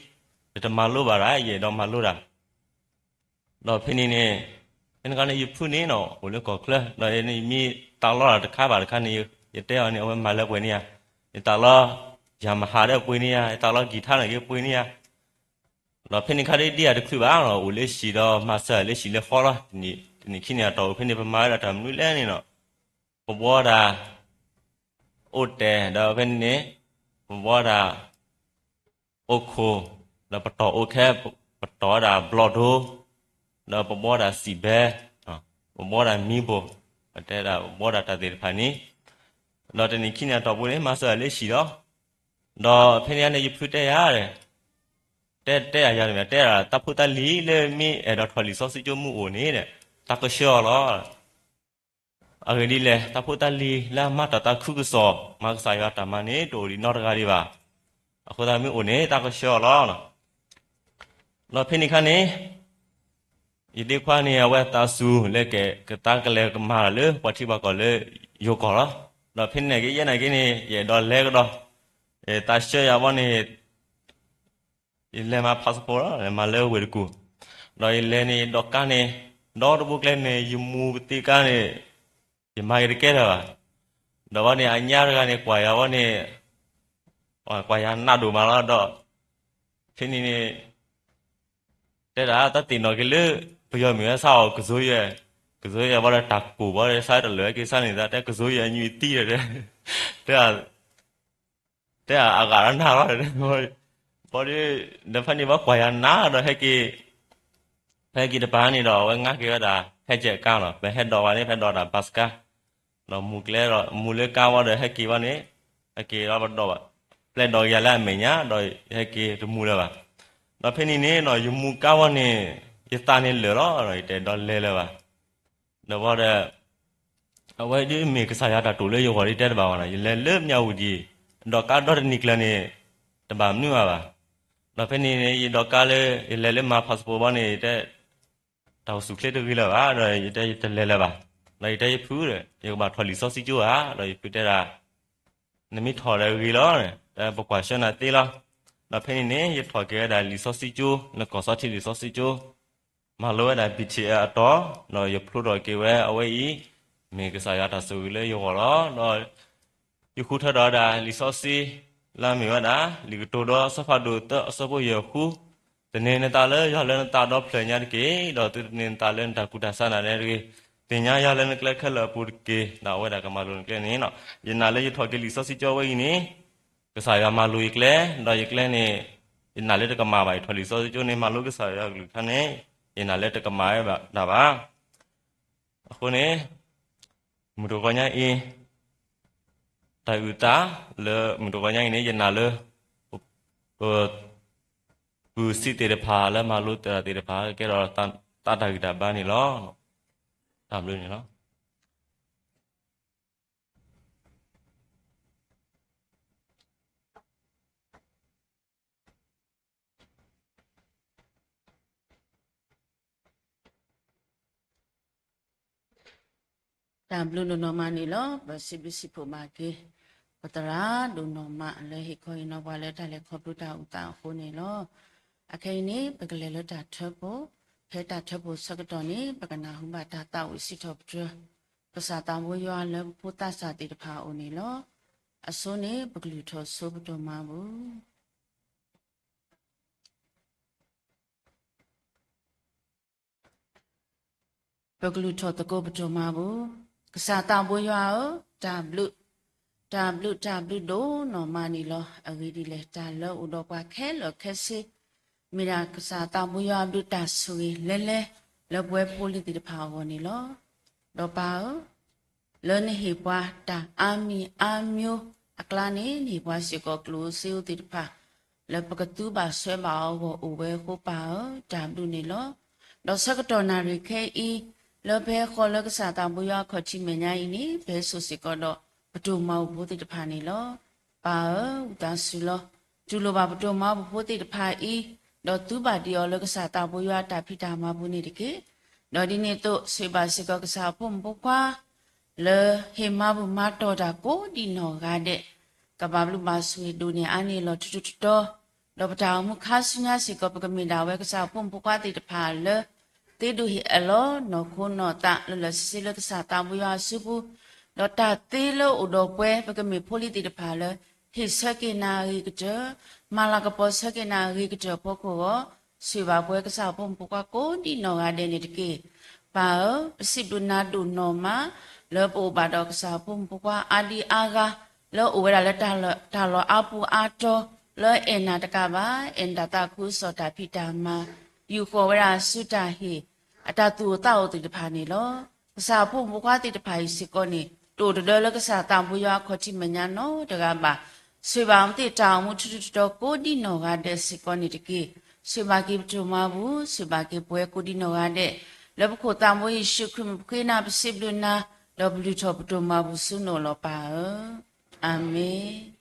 ယတမၤလိဘၣ်ဒၣ် ယအဲၣ်ဒိးမၤလိတၢ် ဒီးဖဲန့ၣ်န့ၣ် ဖဲန့ၣ်ခါန့ၣ် ယဖုန့ၣ်နီၤ အိၣ်လၢကီၢ်ချၢ ဒီးယမ့ၢ်သးလီတၢ်တခါဘၣ်တခါန့ၣ် ယတဲအီၤန့ၣ် အဝဲမၤလၢပှဲၤန့ၢ်ယၤ, ယသးလီ ယၤမဟါဒီးပှ့ၤန့ၢ်ယၤ, ယသးလီကံၣ်ထါန့ၣ်က့ၤပှ့ၤန့ၢ်ယၤ, ဒီးဖဲန့ၣ်ခါဒ်ဒ်ယၤတချုးဘၣ်နီၤ အိၣ်လၢဟံၣ်ဒီးမၤစၢၤလၢဟံၣ်လၢဃီလီၤ. တနံၣ်ခံန့ၣ်အတီၢ်အိၣ်ဖဲန့ၣ် ပမၤဝဲဒၣ်တၢ်မနုၤလဲၣ်န့ၣ်နီၤ, ပဘှီဒၣ် အိၣ်တဲာ် ဒီးဖဲန့ၣ်န့ၣ် ပဘှီဒၣ် အိၣ်ခိၣ်, ဒီးပတီၢ်အိၣ်ခဲ, ပတီၢ်ဝဲဒၣ်ဘျီၣ်ဒိ, ဒီးပဘှီဒၣ်စံၣ်ဘဲ, ပဘှီဒၣ်မံဘိၣ်, ပတဲဒၣ်ပဘှီဒၣ်တၢ်သ့ၣ်တဖၣ်န့ၣ်, ဒီးတနံၣ်ခံန့ၣ်အတီၢ်ပူၤန့ၣ် မၤစၢၤလၢဟံၣ်လီၤ. ဒီးဖဲန့ၣ်န့ၣ် ယဖုတဲယၤဒီး, တဲတဲယၤန့ၣ် တဲဒၣ်တၢ်ဖိတၢ်လံၤလၢမ့ၢ်အဲၣ်ဒိးထီၣ်လံာ်စီဆှံကၠိမ့ၢ်အိၣ်န့ၣ်ဒီး တၢ်ကဆှၢအီၤလီၤ. အဂ့ၢ်ဒ်လဲၣ် တၢ်ဖိတၢ်လံၤလၢအမၤတၢ်သးခုကစီၣ် မၤကစၢ်ယွၤတၢ်မၤန့ၣ် တအိၣ်ဒံးနီတဂၤဒံးဘၣ်. အဃိသတးမ့ၢ်အိၣ်န့ၣ် တၢ်ကဆှၢအီၤလီၤ. ဒီးဖဲန့ၣ်ခါန့ၣ် ယဒ့ခွါန့ၣ် အဝဲသးစူၤလၢကကသါကလဲၤကမၤတၢ်လၢပှၤထံပှၤကီၢ်လၢယိၤကီၢ်လီၤ. ဒီးဖဲန့ၣ်က့ ယဲန့ၣ်က့န့ၣ် ယအဲၣ်ဒိးလဲၤကဒီး, သးဆှၢယၤဘီန့ၣ် ယလဲၤမၤ passport လီၤ, မၤလၢဝ့ၢ်တကူၣ်, ဒီးယလဲၤန့ၣ် ယဒိးကါန့ၣ်, ဒီတဘိကျဲန့ၣ် ယမူပသ့ကါန့ၣ် ယမၤက့ၤတကဲလၢၤဘၣ်. ဒီးဝဲန့ၣ် အညါတဂၤန့ၣ် ကွၢ်ယၤဝဲန့ၣ်, ကွၢ်ယၤနးဒိၣ်မးလီၤ. ဒီးဖဲန့ၣ်န့ၣ် တဲဒၣ်တၢ်သ့ၣ်နီၣ်က့ၤလၢ ပယီၤမ့ၢ်ဝဲဆါအီၤကစိယဲၢ်, ကစိယဲၢ်ဘီဒီးတၢ်ကိၢ်ဘီဒီး ဆါတလၢာ်ဟဲက့ၤဆါန့ၣ်သး တဲကစိယဲၢ်အညွံၣ်သံဒီး တဲ တဲအဂၤဒီးနၤလီၤ, ဘီဒီး ဒီးဖဲန့ၣ်ဘီကွၢ်ယၤနးဒီးဟဲက့ၤ, ဟဲက့ၤတပၤန့ၣ်ဒီး အဝဲငါက့ၤဝဲဒၣ် ဟဲကဲးကါလီၤ, ပဟဲဒိးဝဲန့ၣ် ဖဲဒိးတၢ်ဘၣ်စကါ, ဒီးမူကျဲဒီး မူလၢကါဝဲဒီးဟဲက့ၤဝဲန့ၣ်, ဟဲက့ၤဒီးပဒီးဘၣ်, ပျဲၢ်ဒီးကယၤလၢအမဲာ်ညါ ဒီးဟဲက့ၤတမူလၢၤဘၣ်. ဒီးဖဲန့ၣ်န့ၣ်ဒီး ယမူကါဝဲန့ၣ် ယသးန့ၣ်လၢာ်လီၤ, ဒီးယတအဲၣ်ဒိးလဲၤလၢၤဘၣ်. ဒီးဝဲဒီး အဝဲဒ်မ့ၢ်ကစၢ်ယွၤတၢ်တိာ်လၢယဂီၢ်ဒ်တဲတဘၣ်ဘၣ်နီၤ, ယလဲၤလၢမၠၣ်ဝတံၤ, ဒီးကါဒီတနံၤကျၢၤန့ၣ် တဘၣ်မနုၤဘၣ်ဘၣ်. ဒီးဖဲန့ၣ်န့ၣ် ယဒိးကါလၢ ယလဲၤလၢမၤ passport ဘီန့ၣ် ယတဲ တၢ်အိၣ်ဆူၣ်ချ့တဂ့ၤလၢၤဘၣ်, ဒီးယတဲယတလဲၤလၢၤဘၣ်. ဒီးယတဲယဖုဒီး ယကဘၣ်ထီၣ်လံာ်စီဆှံကၠိဧါ, ဒီးယဖုတဲဒၣ် နမ့ၢ်ထီၣ်ဒီးဂ့ၤလီၤ, ပကွၢ်ဆှၢနၤသ့လီၤ. ဒီးဖဲန့ၣ်န့ၣ် ယထီၣ်က့ၤဝဲဒၣ်လံာ်စီဆှံကၠိ လၢကီၢ်စီထံလံာ်စီဆှံကၠိ, မၤလိဝဲဒၣ် ဘံၣ်ထံၣ်အဲၣ် အတီၢ်, ဒီးယဖျိထီၣ်က့ၤဝဲအဝဲအံၤ, မ့ၢ်ကစၢ်ယွၤတၢ်ဆိၣ်ဂ့ၤလၢယဂီၢ်လီၤ. ဒီး ယဃုထၢထီၣ်ဝဲဒၣ်လံာ်စီဆှံ လၢအမ့ၢ်ဝဲဒၣ် လံာ်ကတိၤဒိ အဆၢဖးဒိၣ်သၢ အဆၢဖိယဲၢ်ဃု, သန့ၤနသးလၢယွၤလၢနသးဒီဖျၢၣ်ညါတက့ၢ်, ဒီးသုတန့ၤနသးလၢနတၢ်ကူၣ်တၢ်ဆးနၤဒဲးတဂ့ၤ, သ့ၣ်ညါယွၤလၢနကျဲခဲလၢာ်အပူၤတက့ၢ်, ဒီးအဝဲဒၣ်ကမၤလိၤနကျဲန့ၣ်လီၤ. ယနာ်လၢယထီၣ်က့ၤလံာ်စီဆှံကၠိဝဲအံၤန့ၣ် ကစၢ်ယွၤမၤလိၤယကျဲ, ဒီးယကျဲန့ၣ် ယနာ်လၢတကမၣ်ဘၣ်, ယထီၣ်လံာ်စီဆှံကၠိန့ၣ် မၤလိကစၢ်ယွၤကလုၢ်ကထါန့ၣ် ယနာ်လၢတကမၣ်ဝဲဒၣ်ဘၣ်. အဃိန့ၣ် မုၢ်တဂီၤညါအံၤ တၢ်အုၣ်သးလၢမုၢ်တဂီၤညါအံၤန့ၣ် ယနာ်လၢ ပပုၢ်စံးသ့ၣ်တဖၣ်လၢမၤလိသ့ၣ်တဖၣ် ကဲထီၣ်သးတၢ်ဂံၢ်တၢ်ဘါန့ၣ်လီၤ. တၢ်ဘျုးန့ၣ်လီၤ. တၢ်ဘျုးဒိၣ်နီၢ်မးန့ၣ်လီၤ. ပစံးဘျုးစံးဖှိၣ်ဘၣ်က့ၤ ပသရၣ်ဒိၣ်နီၢ်မး လၢဟ့ၣ်ခီဟ့ၣ်နီၤပှၤလၢတၢ်လဲၤခီဖျိတၢ်အုၣ်သးအဃိန့ၣ်လီၤ. အခဲအံၤန့ၣ် ပကလဲၤလၢတၢ်ထၢဖှိၣ်, ဖဲတၢ်ထၢဖှိၣ်ဆၢကတီၢ်န့ၣ် ပကနၢ်ဟူဘၣ်တၢ်သးဝံၣ်စံးထီၣ်ပတြၢၤ ကစၢ်သးဘိယွၤလၢပဖိသးစၢ်သ့ၣ်တဖၣ်အအိၣ်န့ၣ်လီၤ. အဆိန့ၣ် ပကလုၢ်ထီၣ်ဆိပတိၢ်မၤဘူၣ် ပကလုၢ်ထီၣ်သကိးပတိၢ်မၤဘူၣ်. ကစၢ်သးဘိယွၤဧၢ, တၢ်ဘျုး, တၢ်ဘျုးတၢ်ဘျုးဒိၣ်နီၢ်မးန့ၣ်လီၤ. အဂ့ၢ်ဒ်လဲၣ်, တၢ်လၢအိၣ်ဒီးပှၤခဲလၢာ်ခဲဆ့ မ့ၢ်ဒၣ်ကစၢ်သးဘိယွၤအဘျုးတၢ်ဆိၣ်ဂ့ၤလဲၤလဲၤ လၢပဝဲဖိလံၤသ့ၣ်တဖၣ်အဂီၢ်န့ၣ်လီၤ. ဒီးပၢ်ဧၢ, လၢနဟ့ၣ်ပှၤတၢ်အါမံၤအါမျိုးအကျါန့ၣ် နဟ့ၣ်ပှၤစ့ၢ်ကီးကျိၣ်ဧိၤစ့ဧိၤသ့ၣ်တဖၣ် လၢပကသူဘၣ်ဆွဲဘၣ်အီၤအဂီၢ်အိၣ်ဝဲအဃိ ပၢ်ဧၢ, တၢ်ဘျုးန့ၣ်လီၤ. ဒီးဆၢကတီၢ်နၣ်ရံၣ်ခဲအံၤ လၢပဟဲဃီၤလၢကစၢ်သးဘိယွၤအခီၣ်ထံးမဲာ်ညါအံၤန့ၣ် ပဟဲစိာ်စ့ၢ်ကီးဒီးပတိၢ်မၤဘူၣ်ဖိသ့ၣ်တဖၣ်န့ၣ်လီၤ. ပၢ်ဧၢ, ဝံသးစူၤလီၤ. တူၢ်လိာ်ဘၣ်ပတိၢ်မၤဘူၣ်ဖိသ့ၣ်တဖၣ်အံၤ, ဒီးသူဘၣ်ဒံးအီၤလၢကစၢ်သးဘိယွၤအတၢ်ဖံးတၢ်မၤပူၤန့ၣ်တက့ၢ်. ဒီးဒ်န့ၣ်အသိး ဆိၣ်ဂ့ၤဘၣ်စ့ၢ်ကီးကစၢ်အဖိမုၣ်ဖိခွါ လၢဟ့ၣ်မၤဘူၣ်မၤတီၢ်တၢ်ကိးဒံနီၢ်ဂၤဒဲး, ကဘၣ်ဘျုးဘၣ်ဆိၣ်ဂ့ၤဒိၣ်န့ၢ်အါန့ၢ်လီၤထူထူတီတီ, ဒီးပတၢ်အိၣ်မူခါဆူညါစ့ၢ်ကီး ပကမ့ၢ်ဒၣ်ဝဲကစၢ်ဖိမုၣ်ဖိခွါသ့ၣ်တဖၣ်လၢ သ့ဒိၣ်ဟ့ၣ်အၢၣ်လီၤနီၢ်ခိနီၢ်သးလၢလၢာ်ဆ့ဆ့လၢကစၢ်သးဘိယွၤအစုပူၤ, ဒီးတၢ်သ့လၢအိၣ်ဒီးပှဲၤ ပကမ့ၢ်ဖိလံၤသ့ၣ်တဖၣ်လၢ ဟ့ၣ်ဆၢက့ၤနၤအဂ့ၤကတၢၢ်, မၤလၤကပီၤဆၢက့ၤနၤအဂ့ၤကတၢၢ်အဖီခိၣ်အဂီၢ်, ဆိၣ်ဂ့ၤဘၣ်ပှၤကစၢ်ဖိမုၣ်ဖိခွါကိးဒံနီၢ်ဂၤဒဲးန့ၣ်တက့ၢ်. ပၢ်ဧၢ, ပစံးဘျုးနၤဒိၣ်နီၢ်မး လၢပအိၣ်ဘၣ်ဒီးကစၢ်ဖိမုၣ်ဖိခွါအါဒံအါဂၤ လၢအိၣ်ဝဲဒၣ်လၢတၢ်လီၢ်အါပူၤအါတီၤ, လၢအဲၣ်နၤတကးဘၣ်, အဲၣ်နတၢ်သးခုကစီၣ်တၢ်ဖံးတၢ်မၤ, ယူာ်ဃီၤဝဲဒၣ်ဆူတၢ်ဟ့ၣ် အတၢ်သူၣ်အိၣ်သးအိၣ်သ့ၣ်တဖၣ်န့ၣ်လီၤ. ကစၢ်ဖိမုၣ်ဖိခွါသ့ၣ်တဖၣ်အံၤစ့ၢ်ကီးန့ၣ် တအိၣ်တဒၢလၢကစၢ်သးဘိယွၤအခီၣ်ထံးမဲာ်ညါနီတဂၤဘၣ်. ဆိၣ်ဂ့ၤဘၣ်အဝဲသ့ၣ်တၢ်အိၣ်မူထူထူတီတီကိးဒံနီၢ်ဂၤဒဲးစ့ၢ်ကီးန့ၣ်တက့ၢ်. ဆိၣ်ဂ့ၤဘၣ်က့ၤပတၢ်အိၣ်မူပူၤ, ဆိၣ်ဂ့ၤဘၣ်က့ၤပှၤကိးဒံနီၢ်ဂၤဒဲး, လၢပခိၣ်သးဘိယ့ၣ်ၡူးခရံာ်မ့ၢ်ပဃ့နၤ ပစံးဘျုးနၤ, ဒီးပလုၢ်ထီၣ်ပတၢ်အိၣ်မူပူၤဆူနအိၣ်လီၤပၢ်ဧၢ. အၤမ့ၣ်.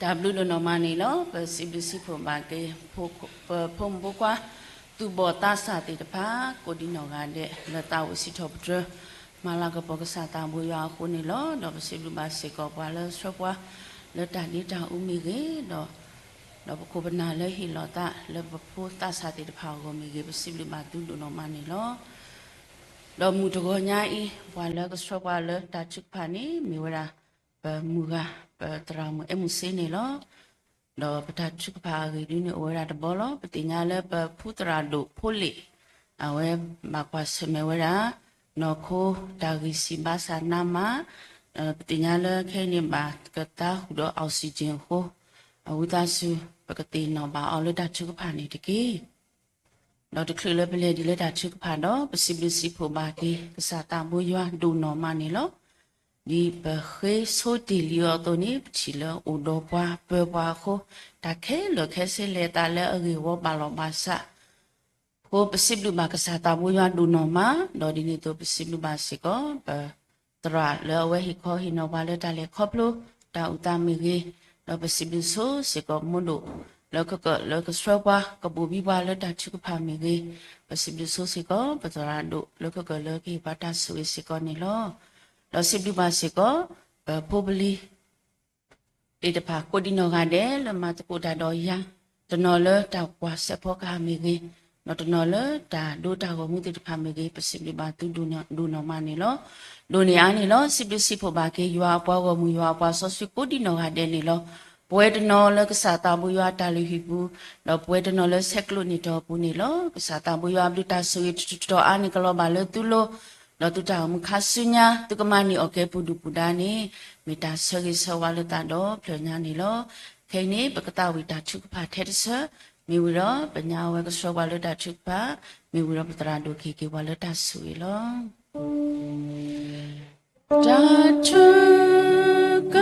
တၢ်ဘျုးဒိၣ်နီၢ်မးန့ၣ်လီၤ. ပစံးဘျုးစံးဖှိၣ်ဘၣ်က့ၤ ပဖိမုၣ်ဖိခွါ သူၣ်ဘီၣ်သးစၢ်သ့ၣ်တဖၣ် ကိးဒံနီၢ်ဂၤဒဲး လၢသးအိၣ်စံးထီၣ်ပတြၢၤ မၤလၤကပီၤကစၢ်သးဘိယွၤအဃိန့ၣ်လီၤ. ဒီးပစံးဘျုးဘၣ်စ့ၢ်ကီးပှၤလၢဆှၢပှၤ လၢတၢ်ဒ့တၢ်အူမ့ၢ်ဂ့ၤ, ဒီး ဒီးပခိၣ်ပနၢ်လၢဟ့ၣ်လီၤသးလၢပဖိသးစၢ်သ့ၣ်တဖၣ်အဂီၢ်မ့ၢ်ဂ့ၤ ပစံးဘျုးဘၣ်သုဒိၣ်နီၢ်မးန့ၣ်လီၤ. ဒီးမုၢ်တဂီၤညါအံၤ ပှၤလၢကဆှၢပှၤလၢတၢ်ထုကဖၣ်န့ၣ် မ့ၢ်ဝဲဒၣ် ပမုၢ်ဂၤ ပသရၣ်မုၣ်အဲၣ်မူစ့န့ၣ်လီၤ. ဒီးပတၢ်ထုကဖၣ်အဂ့ၢ်ဒ်န့ၣ် အိၣ်ဝဲဒၣ်တဘီလီၤ. ပသ့ၣ်ညါလၢပဖုသရၣ်ဒိၣ်ဖိလ့ၣ် အဝဲဘၣ်ကွၢ်ဆၢၣ်မဲာ်ဝဲဒၣ် နီၢ်ခိတၢ်ဂံၢ်ဆံးဘါစၢ်နါမး, ပသ့ၣ်ညါလၢခဲအံၤန့ၣ် ဘၣ်ကသါဃုာ်ဒီး oxygen အဃိ, အဝံသးစူၤ ပကသ့ၣ်နီၣ်ဘၣ်အီၤလၢတၢ်ထုကဖၣ်န့ၣ်တက့ၢ်. ဒီးတချုးလၢပလဲၤဒံးလၢတၢ်ထုကဖၣ်ဒီး ပစံးဘျုးစံးဖှိၣ်ဘၣ်က့ၤ ကစၢ်သးဘိယွၤဒိၣ်နီၢ်မးန့ၣ်လီၤ. ဒ်ပဃ့ဆိတ့ၢ်လံအီၤအသိးန့ၣ် ပထံၣ်လၢအိၣ်ဒီးပှၤပၢၤပှၤအဃိ, တၢ်ခဲလၢာ်ခဲဆ့လဲၤသးလၢအဂ့ၢ်ဝီဘၣ်လီၤဘၣ်စး အဃိပစံးဘျုးဘၣ်ကစၢ်သးဘိယွၤဒိၣ်နီၢ်မး, ဒီးဒ်န့ၣ်အသိးပစံးဘျုးဘၣ်စ့ၢ်ကီး ပသရၣ်လၢအဝဲဟ့ၣ်ခီဟ့ၣ်နီၤပှၤလၢတၢ်လဲၤခီဖျိတၢ်အိၣ်သးမ့ၢ်ဂ့ၤ, ဒီးပစံးဘျုးဆိစ့ၢ်ကီးမိၢ်ဒိၣ် လၢကကၢၢ်လၢကဆှၢပှၤ ကဘိၣ်ဘံပှၤလၢတၢ်ထုကဖၣ်မ့ၢ်ဂ့ၤ, ပစံးဘျုးဆိစ့ၢ်ကီး ပသရၣ်ဒိၣ်လၢကကၢၢ်လၢကဟ့ၣ်ပှၤတၢ်ဆိၣ်ဂ့ၤစ့ၢ်ကီးန့ၣ်လီၤ. ဒီးစံးဘျုးဘၣ်စ့ၢ်ကီး ပဖိပလံၤ သ့ၣ်တဖၣ်ကိးဒံနီၢ်ဂၤဒဲးလၢမၤသကိးတၢ်ဒီးယၤ, တနီၤလၢတၢ်ကွၢ်စဲးဖီကဟၣ်မ့ၢ်ဂ့ၤ, ဒီးတနီၤလၢတၢ်ဒိတၢ်ဂီၤမူသ့ၣ်တဖၣ်မ့ၢ်ဂ့ၤ, ပစံးဘျုးဘၣ်သုဒိၣ်နီၢ်မးန့ၣ်လီၤ. ဒိၣ်န့ၢ်အါန့ၣ်လီၤ. စံးဘျုးစံးဖှိၣ်ဘၣ်က့ၤ ယွၤအပှၤဂီၢ်မုၢ် ယွၤအပှၤစီဆှံကိးဒံနီၢ်ဂၤဒဲးန့ၣ်လီၤ. ပဝဲတနီၤလၢကစၢ်သးဘိယွၤအတၢ်လုၢ်ဟံၣ်ပူၤ, ဒီးပဝဲတနီၤလၢဆဲးကျိးန့ၢ်တီၢ်အပူၤန့ၣ်လီၤ. ကစၢ်သးဘိယွၤအဘျုးတၢ်ဆိၣ်ဂ့ၤတတီၤအါန့ၣ်ကလီၤဘၣ်လၢသုလိၤ ဒီးသုတၢ်အိၣ်မူခါဆူညါ သုကမၤန့ၢ်အီၣ်ကဲပူၤဒုၣ်ပူၤဒါန့ၣ် မ့ၢ်တၢ်ဆၢဂ့ၤဆၢဝါလၢသးဒီးဖျၢၣ်ညါန့ၣ်လီၤ. ခဲအံၤန့ၣ် ပကသးဝံၣ်တၢ်ထုကဖၣ်ထဲတဆၢ, မ့ၢ်ဝံၤဒီးပညါအဝဲကဆှၢပှၤလၢတၢ်ထုကဖၣ်, မ့ၢ်ဝံၤဒီးပသရၣ်ဒိၣ်ကဟ့ၣ်က့ၤပှၤလၢတၢ်ဆိၣ်ဂ့ၤလီၤ. တၢ်ထုက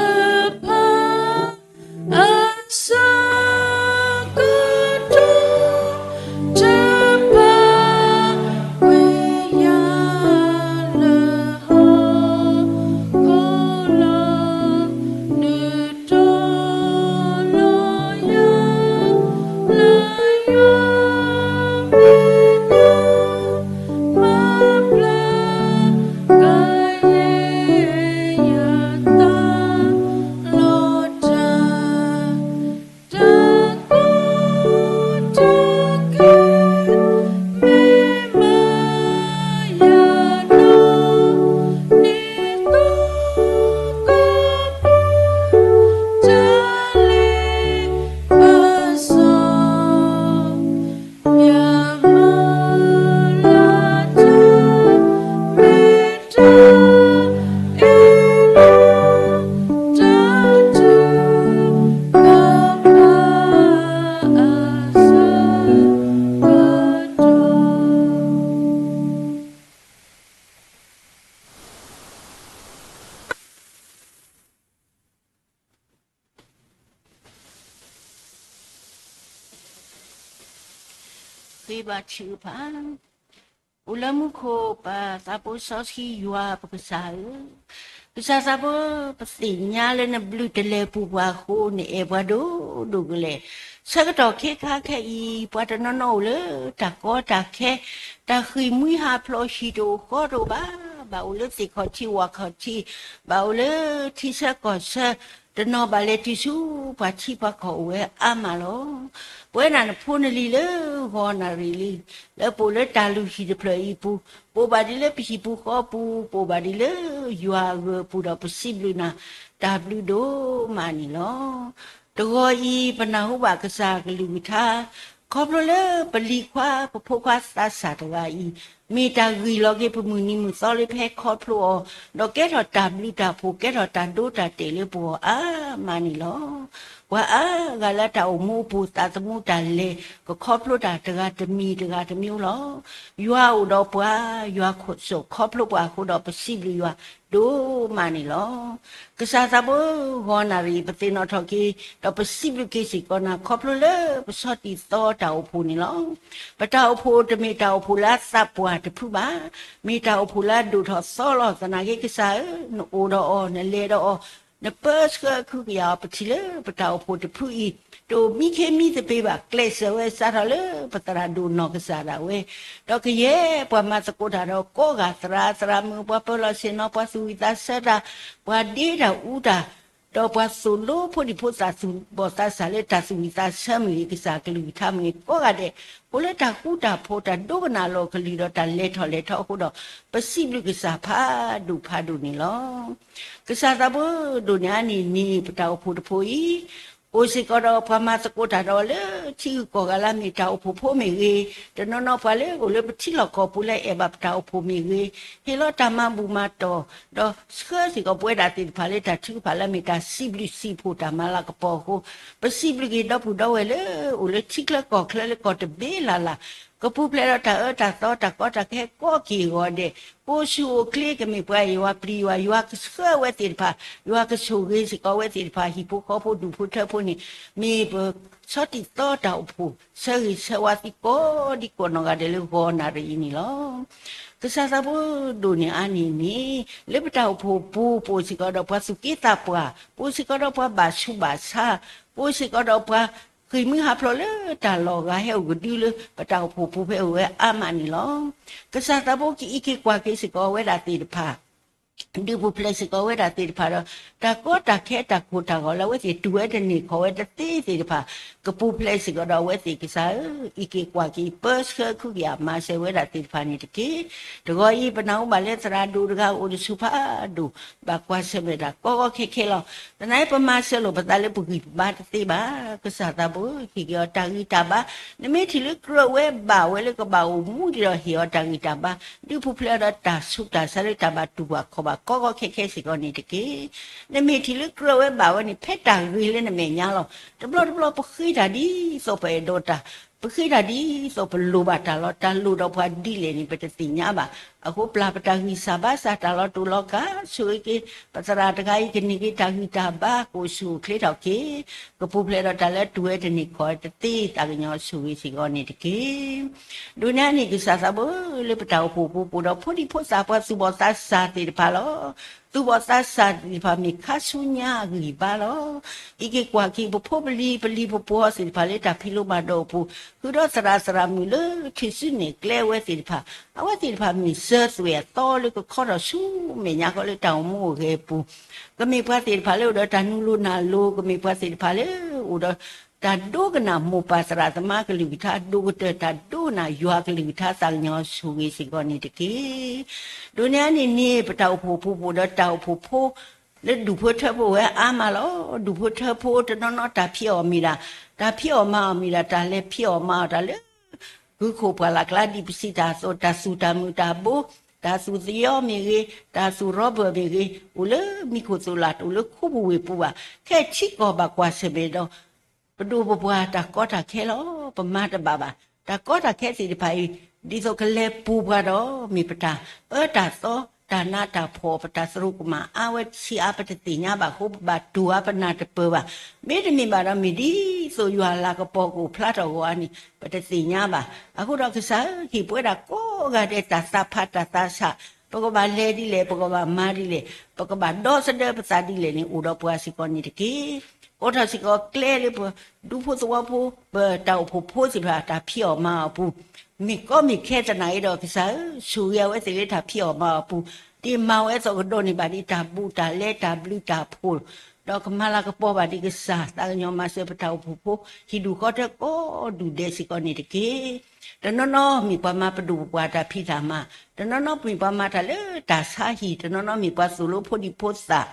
ဖၣ် အဆၢကတီၢ် တပာ်ကွံာ်ယၤလၢဟီၣ်ခိၣ်လီၤ. နုာ်လီၤလီၤယၤလၢယွၤ မ့ၢ်ယွၤ မၤဘျါ ကလဲၤယသးလီၤတၢ်, တၢ်ကိးတၢ်ဂီၤ မ့ၢ်မၤယၤနီၢ် နံၣ်သိကိးပူၤ တၢ်လ့ပစီ ယမၤလၢတၢ် မ့ၢ်တၢ်အ့ၣ်လိာ် တၢ်ထုကဖၣ် အဆၢကတီၢ် ဃ့ဘါထုကဖၣ်, အိၣ်လၢမူခိၣ် ပၢ်သးဖိစီဆှံယွၤပကစၢ်ဧၢ, ကစၢ်သးဖိ ပသ့ၣ်ညါလၢနဘျုးတလဲၤပူၤပှၤအဃိ နအဲၣ်ပှၤဒိၣ်ဒိၣ်ကလဲာ်, ဆၢကတီၢ်ခဲခါခဲအံၤ ပှၤတနီၤနီၤအိၣ်လၢတၢ်ကီတၢ်ခဲ, တၢ်ဃံၢ်မှံဟးဖျိး ဟံၣ်တအိၣ်ဃီတအိၣ်ဘၣ်, ဘၣ်အိၣ်လၢသ့ၣ်ခီၣ်ထံးဝၣ်ခီၣ်ထံး, ဘၣ်အိၣ်လၢထံဆၢကီၢ်ဆၢ, တနီၤဘၣ်လဲၤတုၤဆူပှၤထံပှၤကီၢ်အိၣ်ဝဲအါမးလီၤ. ပဝဲဒၣ်နဖိနလံၤလၢဂီၤနၣ်ရံၣ်လံ, လၢပအိၣ်လၢတၢ်လုၢ်ဟံၣ်တဖျၢၣ်အံၤအပူၤ, ပအိၣ်ဘၣ်ဒ်လၢပဟံၣ်ပူၤဃီပူၤ, ပအိၣ်ဘၣ်ဒ်လၢယွၤအဂၢၢ်အပူၤဒီး ပစံးဘျုးနၤ တၢ်ဘျုးဒိၣ်မးန့ၣ်လီၤ. တဂီၤအံၤ ပနၢ်ဟူဘၣ်ကစၢ်ကလုၢ်ကထါ, ခီဖျိလၢပလံၤခွါပဖိခွါသးစၢ်တဂၤအံၤ, မ့ၢ်တၢ်ဂံၢ်လီၤက့ၤပမုၢ်နံၤမုၢ်သီလၢပဟဲခီဖျိအီၤ, ဒီးကဲထီၣ်တၢ်ဘျုးတၢ်ဖှိၣ် ကဲထီၣ်တၢ်ဒိတၢ်တဲာ်လၢပဂီၢ်အါမးန့ၣ်လီၤ. ပှၤအါဂၤလၢတၢ်အိၣ်မူအပူၤ သးသမူတၢ်လဲၤ ကခီဖျိတၢ်တဂၤတမံၤတဂၤတမံၤလီၤ. ယွၤအိၣ်ဒီးပှၤ, ယွၤစိာ်ခီဖျိပှၤအဃိဒီးပစံးဘျုးယွၤဒိၣ်မးန့ၣ်လီၤ. ကစၢ်သးဖိဂီၤနၣ်ရံၣ် ပသ့ၣ်နီၣ်ထီၣ်က့ၤ, ဒီးပစံးဘျုးက့ၤစ့ၢ်ကီးနၤ ခီဖျိလၢပဆီတံၢ်သီတၢ်အိၣ်ဖှိၣ်န့ၣ်လီၤ. ပတၢ်အိၣ်ဖှိၣ်တမ့ၢ်တၢ်အိၣ်ဖှိၣ်လၢအသးပှၢ်တဖုဘၣ်, မ့ၢ်တၢ်အိၣ်ဖှိၣ်လၢအဒိၣ်ထီၣ်သီလီၤ. သနာ်က့ကစၢ်ဧၢ, နအိၣ်ဒီးအီၤ, နလဲၤဒီးအီၤ, နပၢဆှၢအခုကယာ်အီၤ ပထံၣ်လၢပတၢ်အိၣ်ဖှိၣ်တဖုအံၤ တအိၣ်မံခ့မံသပ့ၤဘၣ်, ကျဲးစၢးဝဲစးထီၣ်လၢပသရၣ်ဒိၣ်နီၢ်ကစၢ်ဒၣ်ဝဲ, ဒီးကယဲၢ်ပှၤမၤသကိးတၢ်ဒီးကိးဂၤသရၣ်, သရၣ်မုၣ်, ပှၤပၢၤလီၢ်ဆ့ၣ်နီၤ, ပှၤသူၣ်ဝံၣ်သးဆၢတၢ်, ပှၤဒ့တၢ်အူတၢ်, ဒီးပှၤသိၣ်လိဖိဒံဖိသၣ်သူၣ်ဘီၣ်သးစၢ်လၢတၢ်သူၣ်ဝံၣ်သးဆၢမ့ၢ်ဂ့ၤ, ကစၢ်ကလုၢ်ကထါမ့ၢ်ဂ့ၤ, ကိးဂၤဒဲး အိၣ်လၢတၢ်ဃူတၢ်ဖိး, တၢ်ဒိကနၣ်လီၤကလုၢ်ဒီးတၢ်လဲၤထီၣ်လဲၤထီအဃိဒီး, ပစံးဘျုးကစၢ်ဖးဒိၣ်ဖးဒိၣ်န့ၣ်လီၤ. ကစၢ်သးဘိဒိၣ်န့ၣ်အါန့ၢ်န့ၣ် ပတၢ်အိၣ်ဖှိၣ်တဖှိၣ်အံၤ အိၣ်စ့ၢ်ကီးဒီးပှၤမၤသကိးတၢ်ဒီးလၢထံဂုၤကီၢ်ဂၤလၢအမ့ၢ်တၢ်အိၣ်ဖှိၣ်ဖိမ့ၢ်ဂ့ၤ, တနီၤနီၤပှၤလၢအိၣ်လၢပထံလီၢ်ကီၢ်ပူၤလၢအဲၣ်ဘၣ်ပတၢ်အိၣ်ဖှိၣ်မ့ၢ်ဂ့ၤ, ဟ့ၣ်လီၤတၢ်မၤဘူၣ်မၤတီၢ်, ဒီးဆှၢစ့ၢ်ကီးပဝဲဒၣ်သ့ၣ်တဖၣ်လၢတၢ်ထုကဖၣ်လၢအမ့ၢ်တၢ်စံးဘျုးစံးဖှိၣ်တၢ်မၤလၤကပီၤအဃိ, ပစံးဘျုးက့ၤဒီပုၢ်ဒီဝဲၢ်လၢအိၣ်လၢထံချၢကီၢ်ချၢလၢကီၢ်တဘ့ၣ်လၢ်လၢ်, ကပူၤဖျဲးဒီးတၢ်အၢတၢ်သီတၢ်ကီတၢ်ခဲကိးက့ၤအဂီၢ်ဒဲး, ကိးဆူၣ်အိၣ်ချ့ကမ့ၢ်ပှၤယွၤပျံၤယွၤ, ယွၤကဆှၢအဝဲသ့ၣ်တဖၣ်, ယွၤကဆိၣ်ဂ့ၤစ့ၢ်ကီးအဝဲသ့ၣ်တဖၣ်, ဟံၣ်ဖိဃီဖိဒူၣ်ဖိထၢဖိန့ၣ်, မ့ၢ်ပဆီတံၢ်သီတၢ်အိၣ်ဖှိၣ် ဆၢဂ့ၤဆၢဝါသံကိးဒံကိးနီၢ်ဂၤဒဲးလၢဂီၤနၣ်ရံၣ်အံၤန့ၣ်လီၤ. ကစၢ်သးဘိဒိၣ်န့ၣ်အါန့ၢ်န့ၣ်, လၢပတၢ်အိၣ်ဖှိၣ်ပူၤ ပအိၣ်စ့ၢ်ကီးဒီးပှၤသူၣ်က့သးပှၢ်, ပအိၣ်စ့ၢ်ကီးဒီးပှၤဘၣ်ဆူးဘၣ်ဆါ, ပအိၣ်စ့ၢ်ကီးဒီးပှၤဃ့ၢ်မှံဟးဖျိးလၢတၢ်လီၢ်ဂၤဟဲအိၣ်ကဒုလၢပတၢ်အိၣ်ဖှိၣ်ပူၤဖဲအိၣ်ဝဲအါမးန့ၣ်လီၤ. ကစၢ်သးဘိကအံးက့ၤကွၢ်က့ၤစ့ၢ်ကီးဝဲဒၣ်သ့ၣ်တဖၣ် ဒုးပူၤဖျဲးစ့ၢ်ကီးဝဲဒၣ်သ့ၣ်တဖၣ်ဒီး တၢ်ကီတၢ်ခဲတၢ်ကိၢ်တၢ်ဂီၤလၢအဝဲသ့ၣ်တူၢ်ဝဲတန့ၢ်ခီၣ်ဝဲတသ့သ့ၣ်တဖၣ်, ကပူၤဖျဲးစ့ၢ်ကီးဒီးအဝဲသ့ၣ်ကစၢ်ဧၢ, အံးက့ၤကွၢ်က့ၤပၢဆှၢခုကယာ်မၤစၢၤဝဲဒၣ်သ့ၣ်တဖၣ်န့ၣ်တက့ၢ်. တဂီၤအံၤ ပနၢ်ဟူဘၣ်လၢသရၣ်ဒိၣ်တဂၤအိၣ်တဆူၣ်ဖးဒိၣ်, ဘၣ်ကွၢ်ဆၢၣ်မဲာ်တၢ်ကီကီခဲခဲလီၤ. သနာ်က့ပမၤစၢၤလိာ်ပသးလၢပဂံၢ်ပဘါတသ့ဘၣ်. ကစၢ်သးဘိ ဟ့ၣ်က့ၤအီၤတၢ်ဂံၢ်တၢ်ဘါ, နမ့ၢ်ထံၣ်လၢကြၢးဝဲဘၣ်ဝဲလၢကဘၣ်အိၣ်မူဒံးဒီးဟ့ၣ်အီၤတၢ်ဂံၢ်တၢ်ဘါ, ဒုးပူၤဖျဲးအီၤဒီးတၢ်ဆူးတၢ်ဆါလၢတၢ်ဘၣ်တူၢ်ဘၣ်ခီၣ်ဘၣ်ကီကီခဲခဲစ့ၢ်ကီးန့ၣ်တက့ၢ်. နမ့ၢ်ထံၣ်လၢကြၢးဝဲဘၣ်ဝဲန့ၣ် ဖဲတၢ်ဂ့ၤလၢနမဲာ်ညါလီၤ. တဘျီတဘျီပဃ့တၢ်ဒ်သိးပအဲၣ်ဒိးတၢ်, ပဃ့တၢ်ဒ်သိးပလိၣ်ဘၣ်တၢ်လီၤ. တၢ်လိၣ်ဒီးပှၤဒ်လဲၣ်န့ၣ် ပတသ့ၣ်ညါဘၣ်. အဃိပျၢ်ပတၢ်ဂံၢ်စၢ်ဘါစၢ်တၢ်လီၤတူာ်လီၤကာ်, ဆိၣ်ဂ့ၤက့ၤ ပသရၣ်တဂၤအံၤကန့ၢ်က့ၤတၢ်ဂံၢ်တၢ်ဘါ ကအိၣ်ဆူၣ်အိၣ်ချ့ထီၣ်က့ၤ, ကပူၤဖျဲးဒီးတၢ်လၢတူၢ်ဝဲတန့ၢ်ခီၣ်တသ့, သးကညီၤဆိၣ်ဂ့ၤစ့ၢ်ကီးန့ၣ်တက့ၢ်. ဒိးန့ၢ်အါန့ၢ်ကစၢ်သးဘိလၢပတၢ်အိၣ်ဖှိၣ်ပူၤပူၤဒီးဖိဒံဖိသၣ်ပှၤသူၣ်ဘီၣ်သးစၢ်သ့ၣ်တဖၣ်လီၤ. သူၣ်ဘီၣ်သးစၢ်သ့ၣ်တဖၣ်မ့ၢ်ခါဆူညါအဂံၢ်ဘါလီၤ. အံးက့ၤကွၢ်က့ၤပဖိပလံၤပလံၤပပှီၤသ့ၣ်တဖၣ်လၢတၢ်ဖံးလိမၤဒိးအပူၤ, ဃုာ်ဒီးသရၣ်သရၣ်မုၣ်လၢထူၣ်စုနဲၣ်ကျဲအဝဲသ့ၣ်တဖၣ်, အဝဲသ့ၣ်တဖၣ်မ့ၢ်စၢၤသွဲၣ်အသီလၢကခီထီၣ်ဆူမဲာ်ညါဃီလၢတၢ်အိၣ်မူအိၣ်ဂဲၤအပူၤ, ကမ့ၢ်ပှၤသ့ၣ်တဖၣ်လၢအိၣ်ဒီးတၢ်နူလိၤနၢ်လိၤ, ကမ့ၢ်ပှၤသ့ၣ်တဖၣ်လၢအိၣ်ဒီး တၢ်ဒိကနၣ်မိၢ်ပၢ်သရၣ်သမါကလုၢ်ကထါ, ဒိၣ်ကတၢၢ်တၢ်ဒိကနၣ်ယွၤကလုၢ်ကထါ, သးကညီၤဆိၣ်ဂ့ၤစ့ၢ်ကီးန့ၣ်တက့ၢ်. ဒိးန့ၢ်အါန့ၢ်န့ၣ် ပတၢ်အိၣ်ဖှိၣ်ပူၤပူၤဒီးတၢ်အိၣ်ဖှိၣ်ဖိ လၢဒူၣ်ဖိထၢဖိဝဲအါမးလီၤ. ဒူၣ်ဖိထၢဖိတနီၤနီၤတၢ်ဖံးအီၣ်မ့ၢ်ဒၣ်, တၢ်ဖံးအီၣ်မၤအီၣ်မ့ၢ်ဒၣ်, တၢ်လဲၤဖံးအီၣ်မၤအီၣ်တၢ်လၢ ဂုၢ်ခိၣ်ပှၢ်လၢ်ကျါဒ်ပစံးတၢ်အသိး, တၢ်သူၣ်တၢ်မုာ်တၢ်ဘိ, တၢ်သူၣ်သယီမ့ၢ်ဂ့ၤ, တၢ်သူၣ်ရီဘၢၣ်မ့ၢ်ဂ့ၤ, အိၣ်လၢမံခိၣ်သိးလၢ်, တအိၣ်လၢခူပူၤဝ့ၢ်ပူၤဘၣ်. ခဲထံကီၢ်ဘၣ်ကွၢ်ဆၢၣ်မဲာ်ဒီး ပဒိၣ်ပပှၢ်တၢ်ကီတၢ်ခဲလီၤ. ပမၤတဘၣ်ဘၣ်. တၢ်ကီတၢ်ခဲသ့ၣ်တဖၣ်အံၤ ဒ်သိးကလဲၤပူၤပှၤဒီး မ့ၢ်ပတၢ်အၢတၢ်သီ တၢ်နးတၢ်ဖှီၣ် ပတၢ်သရူးကမၣ်အါဝဲဆံးအါ ပတသ့ၣ်ညါဘၣ်အဃိ ပဘၣ်တူၢ်အါ ပနၢ်တပၢၢ်ဘၣ်. မ့တမ့ၢ်ဘၣ်ဒီး မ့ၢ်ဒ်သိးယွၤအလၤကပီၤကအိၣ်ဖျါထီၣ်အဂီၢ်န့ၣ် ပတသ့ၣ်ညါဘၣ်. အဃိဒီးကစၢ်ဧၢ, ဟ့ၣ်ပဝဲဒၣ်ကိးဂၤဒဲးတၢ်သးဖးတၢ်သးဆး, ပကဘၣ်လဲၤဒ်လဲၣ်, ပကဘၣ်မၤဒ်လဲၣ်, ပကဘၣ်ဒီသဒၢပသးဒ်လဲၣ်န့ၣ် အိၣ်ဒီးပှၤစ့ၢ်ကီးန့ၣ်တက့ၢ်. ကိးထီၣ်စ့ၢ်ကီးကျဲလၢပဒူဖိသဝီဖိ ပတၢ်အိၣ်ဖှိၣ်ဖိသ့ၣ်တဖၣ် တၢ်ဖံးအီၣ်မၤအီၣ်အပူၤ မ့ၢ်ကီမ့ၢ်ခဲသနာ်က့ဒီး ကစၢ်ဧၢ, ဆိၣ်ဂ့ၤအဝဲသ့ၣ်လၢတၢ်ဖံးအီၣ်မၤအီၣ်အပူၤ, ဒ်မၤဝဲအသိးကဒိးန့ၢ်ဘၣ်ဒ်တၢ်ဘူးတၢ်လဲတၢ်ဘျုးတၢ်ဖှိၣ်, ဒီးကမၤလၤကပီၤဘၣ်ဒ်ကစၢ် သးကညီၤမၤစၢၤပတၢ်အိၣ်ဖှိၣ်ဖိ ဟံၣ်ဒူၣ်ဃီထၢကိးဒူၣ်ဒဲးစ့ၢ်ကီးန့ၣ်တက့ၢ်. တနီၤနီၤမ့ၢ်ပှၤမၤပဒိၣ်ပပှၢ်တၢ်ဖံးတၢ်မၤ, တနီၤနီၤမ့ၢ်ပှၤမၤတၢ်လၢတၢ်ဆါဟံၣ်, တနီၤနီၤမ့ၢ်ပှၤသိၣ်လိဖိဒံဖိသၣ်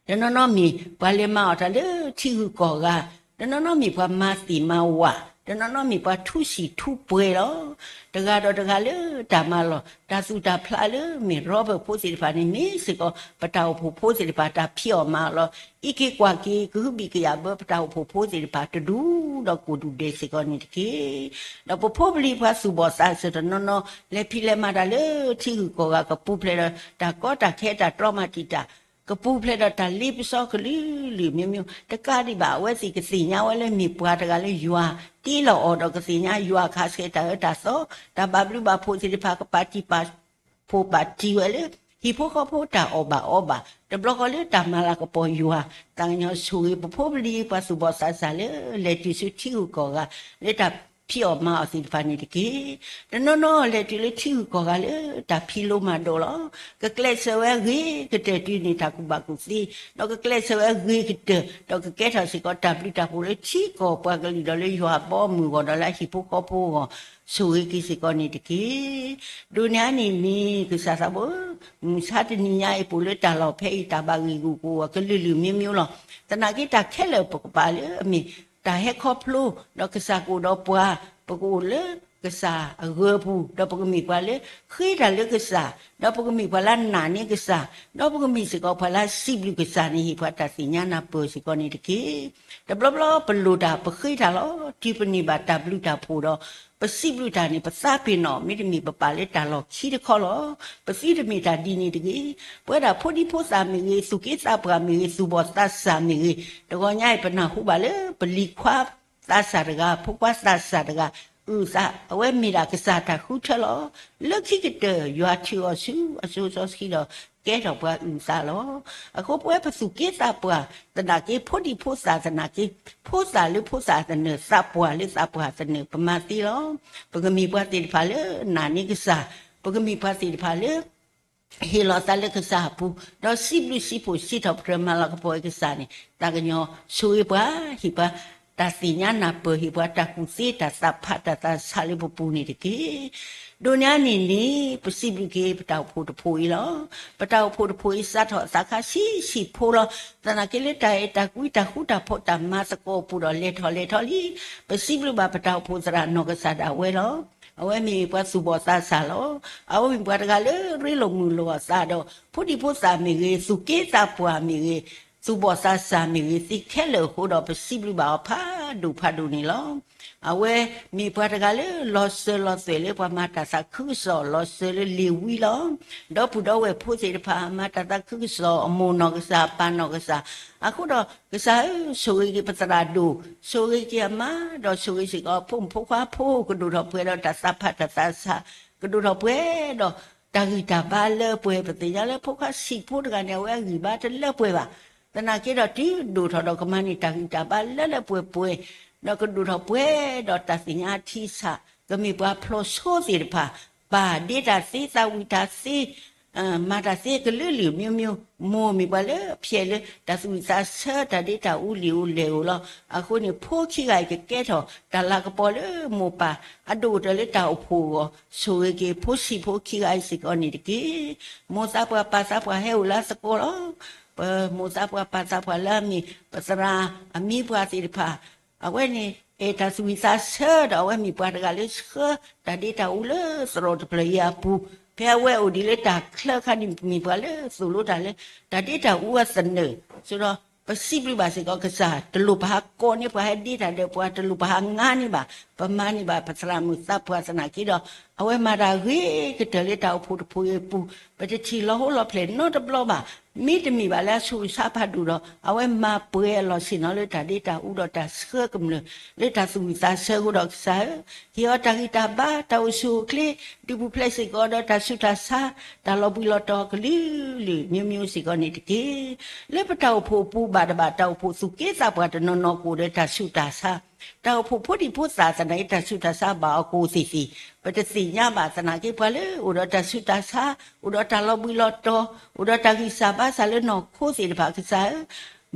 တနီၤနီၤမ့ၢ်ပှၤလဲၤမၤအီၣ်တၢ်လၢထံဂုၤကီၢ်ဂၤ, တနီၤနီၤမ့ၢ်ပှၤမၤသ့ၣ်မၤဝၣ်, တနီၤနီၤမ့ၢ်ပှၤထူစံၣ်ထူပှဲၤလီၤ. တဂၤဒီးတဂၤလၢတၢ်မၤလီၢ်, တၢ်သူၣ်တၢ်ဖျးလၢမ့ၢ်ရီဘၢၣ်ဖိသ့ၣ်တဖၣ်န့ၣ် မ့ၢ်စ့ၢ်ကီး ပတၢ်အိၣ်ဖှိၣ်ဖိသ့ၣ်တဖၣ် တၢ်ဖံးအီၣ်မၤအီၣ်လီၤ. အံးက့ၤကွၢ်က့ၤ ကဟုဘံၣ်ကယာ်ဘၢပတၢ်အိၣ်ဖှိၣ်ဖိသ့ၣ်တဖၣ် တဒူၣ်ဒီးကိၢ်ဒူၣ်ဒဲးစ့ၢ်ကီးန့ၣ်တက့ၢ်. ဒီးပဖိပလံၤပှၤသူၣ်ဘီၣ်သးစၢ်တနီၤနီၤ လဲၤဖံးလဲၤမၤတၢ်လၢထံဂုၤကီၢ်ဂၤ ကပူၤဖျဲးဒီးတၢ်ကီတၢ်ခဲတၢ်တြီမၤတံာ်တာ်, ကပူၤဖျဲးဒီးတၢ်လ့ပစီကလုာ်လုာ်မျိုးမျိုး, တကးဒံးဘၣ် အဝဲသ့ၣ်ကသ့ၣ်ညါဝဲလၢမ့ၢ်ပှၤတဂၤလၢယွၤတ့လီၤအီၤဒီးကသ့ၣ်ညါယွၤအခါဆဲးတၢ်အၢတၢ်သီ, တၢ်ဘၣ်ဘျုးဘၣ်ဖှိၣ်သ့ၣ်တဖၣ် ကပာ်တံၢ်ပာ်ဖှိၣ်ပာ်တံၢ်ဝဲလၢ ဟံၣ်ဖိဃီဖိတၢ်အီၣ်ဘၣ်အီဘၣ်, တဘျီဃီလၢတၢ်မၤလၤကပီၤယွၤ, သးကညီၤဆိၣ်ဂ့ၤပဖိပလံၤပှၤသူၣ်ဘီၣ်သးစၢ်လၢ လဲၤတုၤဆူထံဂုၤကီၢ်ဂၤ လၢတၢ်ဖံးအီၣ်မၤအီၣ်သ့ၣ်တဖၣ်န့ၣ်တက့ၢ်. တနီၤနီၤလဲၤတုၤလၢထံဂုၤကီၢ်ဂၤလၢ တၢ်ဖံးလိမၤဒိးလီၤ. ကကျဲးစၢးဝဲအဂ့ၤကတၢၢ်တုၤန့ၢ်တၢ်ကူၣ်ဘၣ်ကူၣ်သ့, ဒီးကကျဲးစၢးဝဲအဂ့ၤကတၢၢ်, ဒီးကကဲထီၣ်စ့ၢ်ကီးတၢ်ဘျုးတၢ်ဖှိၣ်လၢထံကီၢ်ပှၤကလုာ်ဒီးလၢယွၤအဘီအမုၢ်အဂီၢ်ဒီးလၢအဟံၣ်ဖိဃီဖိအဂီၢ်, ဆိၣ်ဂ့ၤက့ၤစ့ၢ်ကီးန့ၣ်တက့ၢ်. ဒိးန့ၢ်အါန့ၢ်န့ၣ် ကစၢ်သးဘိ, မုၢ်ဆါတနံၤညါအံၤ ပအိၣ်လၢတၢ်လီၢ်ဖဲအံၤ တၢ်ဘၣ်ဂံၢ်ဂူာ်ကအိၣ်အကလုာ်လုာ်မံၤမံၤလီၤ. သနာ်က့တၢ်ခဲလၢာ်ပကပာ်လၢအမ့ၢ် တၢ်ဟဲခီဖျိ, ဒီးကစၢ်ကအိၣ်ဒီးပှၤ, ပကအိၣ်လၢကစၢ်အဂၢၤပူၤ, ဒီးပကမ့ၢ်ပှၤလၢဃ့တၢ်လၢကစၢ်, ဒီးပကမ့ၢ်ပှၤလၢနာ်န့ၢ်ကစၢ်, ဒီးပကမ့ၢ်စ့ၢ်ကီးပှၤလၢစံးဘျုးကစၢ်န့ၣ် ဟ့ၣ်ပှၤတၢ်သ့ၣ်ညါနၢ်ပၢၢ်စ့ၢ်ကီးန့ၣ်တက့ၢ်. တဘျီဘျီပလိၣ်တၢ်ပဃ့တၢ်လီၤ. တုၤပန့ၢ်ဘၣ်တၢ်ဘျုးတၢ်ဖှိၣ်ဒီး ပစံးဘျုးတၢ်န့ၣ် ပသးပ့ၤနီၣ် မ့တမ့ၢ်ပပာ်လၢတၢ်လီၢ်ခံတခီလီၤ. ပသုတမ့ၢ်တၢ်ဒ်န့ၣ်တဂ့ၤ. ပဝဲဒၣ်ဖိဒံဖိသၣ်မ့ၢ်ဂ့ၤ, သူၣ်က့သးပှၢ်မ့ၢ်ဂ့ၤ, သူၣ်ဘီၣ်သးစၢ်မ့ၢ်ဂ့ၤ, တဂီၤညါအံၤပနၢ်ဟူဘၣ်လၢ ပလံၤခွါသးစၢ်တဂၤ, ဖိခွါသးစၢ်တဂၤ အုၣ်သး, အဝဲမ့ၢ်ဒၣ်ကစၢ်တၢ်ဃုထၢလီၤ. လၢခံကတၢၢ် ယွၤထုးအီၤဆူအစိၤစီဆှံဒီး ကဲထီၣ်ပှၤအုၣ်သးလီၤ. အဃိပဝဲပသူၣ်က့သးပှၢ်သနာ်က့, ဖိဒံဖိသၣ်သနာ်က့, ဖိသၣ်လၢဖိသၣ်သနၢၣ်, သးပှၢ်လၢသးပှၢ်သနၢၣ်, ပမၤသ့လီၤ. ပကမ့ၢ်ပှၤသ့ၣ်တဖၣ်လၢနာ်န့ၢ်ကစၢ်, ပကမ့ၢ်ပှၤသ့ၣ်တဖၣ်လၢ ဟ့ၣ်လီၤသးလၢကစၢ်အပူၤ, ဒီးစံးဘျုးစံးဖှိၣ်စံးထီၣ်ပတြၢၤမၤလၤကပီၤကစၢ်န့ၣ်, သးကညီၤဆိၣ်ဂ့ၤပှၤ, ဟ့ၣ်ပှၤတၢ်သ့ၣ်ညါနၢ်ပၢၢ်, ဟ့ၣ်ပှၤတၢ်ကူၣ်သ့, တၢ်သးဖးတၢ်သးဆးလၢပပူၤန့ၣ်တက့ၢ်. ဒိးန့ၢ်အါန့ၢ်န့ၣ် ပစံးဘျုးက့ၤပတၢ်အိၣ်ဖှိၣ်တဖှိၣ်အံၤလီၤ. ပတၢ်အိၣ်ဖှိၣ်တဖှိၣ်အံၤ စးထီၣ်သးခါဆံးဆံးဖိလီၤ. သနာ်က့လၢတၢ်အဲၣ်တၢ်ကွံ တၢ်ဃူတၢ်ဖိး တၢ်မၤသကိးအပူၤဒီး လဲၤထီၣ်လဲၤထီၣ်လံ. ပစံးဘျုးဘၣ်ပတၢ်အိၣ်ဖှိၣ်သရၣ်နီၢ်ကစၢ်ဒၣ်ဝဲလီၤ. အဝဲမ့ၢ်ပှၤသူၣ်ဘီၣ်သးစၢ်လီၤ. အဝဲမ့ၢ်ပှၤတဂၤလၢရ့လိာ်မုာ်လိာ်အသးဒီး ဖိဒံဖိသၣ်မ့ၢ်ဂ့ၤ, သူၣ်က့သးပှၢ်မ့ၢ်ဂ့ၤ, သူၣ်ဘီၣ်သးစၢ်မ့ၢ်ဂ့ၤ, သ့ခဲလၢာ်အဃိဒီး ပစံးဘျုးဘၣ်အီၤဖးဒိၣ်ဖးဒိၣ်န့ၣ်လီၤ. အဝဲမ့ၢ်ပှၤတဂၤလၢလီၤစၢၤလီၤသွဲၣ်လၢပှၤမၤတၢ်သးခုကစီၣ်, လီၤစၢၤလၢလ့ၤဝံလီၤ. ဒီပုၢ်ဒီဝဲၢ်ဖိသ့ၣ်တဖၣ် မၤတၢ်သးခုကစီၣ်, အမိၢ်နီၢ်ကစၢ်, အပၢ်နီၢ်ကစၢ်, အဃိဒီးကစၢ်ဧၢ, ဆိၣ်ဂ့ၤက့ၤပသရၣ်ဒိၣ်, ဆိၣ်ဂ့ၤက့ၤအမါ, ဒီးဆိၣ်ဂ့ၤစ့ၢ်ကီးဖိမုၣ်ဖိခွါဖိ, ကဒိၣ်ထီၣ်ပှဲၤဒီးတၢ်သးဖးတၢ်သးဆး, ကဒိၣ်ထီၣ်ပှဲၤဒီးတၢ်ဂံၢ်တၢ်ဘါလၢပှဲၤ. ပသ့ၣ်ညါလၢဖိခွါဆံးဖိတဂၤန့ၣ် အဝဲအဂံၢ်ဘါတလၢပှဲၤဘၣ်. သနာ်က့ဒီးတုၤဒိၣ်ထီၣ်ဒီးကမၤန့ၢ်တၢ်ဂံၢ်တၢ်ဘါလၢလၢပှဲၤပှဲၤ, ဒီးကဒိၣ်ထီၣ်ပှဲၤဒီးတၢ်သ့ၣ်ညါအထံအဆး, ကမ့ၢ်ပှၤဖျိးဆိသ့ၣ်တဖၣ်, ပာ်ဒ့တၢ်သ့, သးဝံၣ်တၢ်သ့, မၤတၢ်သ့ကလုာ်လုာ်မျိုးမျိုး, မိၢ်မ့ၢ်ပှၤလၢအဖျဲၣ်လၢတၢ်သူၣ်ဝံၣ်သးဆၢ, တၢ်ဒ့တၢ်အူလံာ်အိၣ်လဲၢ်အိၣ်လီၤ. အဃိန့ၣ် ဖိခံဂၤအံၤကကဲထီၣ်တၢ်လၤကပီၤလၢမိၢ်ပၢ်အဒိၣ်ကတၢၢ်လၢတၢ်အိၣ်ဖှိၣ်အဂီၢ်, ဆိၣ်ဂ့ၤက့ၤဖိဆံးဖိခံဂၤအံၤစ့ၢ်ကီးန့ၣ်တက့ၢ်. မိၢ်သးပှၢ်ပၢ်သးပှၢ်ဟဲအိၣ်လၢသကိးလီၤ. ပမိၢ်သးပှၢ်ပၢ်သးပှၢ်လၢအမ့ၢ်ပသရၣ်အမံၤပှၢ်သ့ၣ်တဖၣ်, အဝဲန့ၣ် အဲၣ်တၢ်သူၣ်ဝံၣ်သးဆၢဒီးအဝဲမ့ၢ်ပှၤတဂၤလၢဆှၢတၢ်ဒ့တၢ်အူလၢသရိာ်တဖျၢၣ်အံၤအပူၤ, ဖဲအဝဲအိၣ်ဒံးလၢတၢ်ချၢအခါန့ၣ် မ့ၢ်ပှၤလၢသိၣ်လိတၢ်လၢတၢ်ဒ့တၢ်အူအသနၢၣ်, ဆိဒီးပစံးဘျုးဘၣ်စ့ၢ်ကီးကစၢ်, တလိၣ်ပဟးကိးန့ၢ်ပှၤဟဲဒ့တၢ်ဒီးပှၤ, တလိၣ်ပဟးငါန့ၢ်ဘၣ်, ပမၤန့ၢ်ဘၣ်ပသရၣ်မုၣ်သးပှၢ်သနာ်က့ဒီး, အဝဲမၤတၢ်ဂ့ၤကတၢၢ်လၢတၢ်အိၣ်ဖှိၣ်တဖှိၣ်အံၤအပူၤ, ပတထံၣ်လီၤဟိလီၤဖျဲၣ်နီတဘျီဘၣ်. မ့တမ့ၢ်ဘၣ်လၢအဆူးအဆါဖးဒိၣ်ဒီး အဝဲမၤပှဲၤအလီၢ်ဆ့ၣ်နီၤလၢတၢ်ဒ့တၢ်အူဒီးတၢ်ဆှၢကမျၢၢ် လၢတၢ်သူၣ်ဝံၣ်သးဆၢအဃိဒီးကစၢ်ဧၢ, ဟ့ၣ်အီၤတၢ်ဂံၢ်တၢ်ဘါ, တၢ်အိၣ်ဆူၣ်အိၣ်ချ့, ဒုးပူၤဖျဲးစ့ၢ်ကီးဒီးတၢ်ဆူးတၢ်ဆါ, တၢ်လီၤဘှံးလီၤတီၤကလုာ်လုာ်မျိုးမျိုးစ့ၢ်ကီးန့ၣ်တက့ၢ်. လၢပတၢ်အိၣ်ဖှိၣ်အပူၤဘၣ်တဘၣ် တၢ်အိၣ်ဖှိၣ်သူၣ်က့သးပှၢ်တနီၤနီၤကအိၣ်ဒီးတၢ်ဆူးတၢ်ဆါ, တၢ်အိၣ်ဖှိၣ်ဖိဒံဖိသၣ်သနာ်က့ တၢ်ဆူးတၢ်ဆါဘၣ်အီၤကအိၣ်သ့ၣ်သ့ၣ်, ပတသ့ၣ်ညါဘၣ်သနာ်က့ ပှၤလၢအိၣ်ဒီးတၢ်ဆူးတၢ်ဆါ, အိၣ်ဒီးတၢ်လီၤဘှံးလီၤတီၤ, အိၣ်ဒီးတၢ်ဂံၢ်စၢ်ဘါစၢ်လၢနီၢ်ခိသ့ၣ်တဖၣ်ကစၢ်ဧၢ,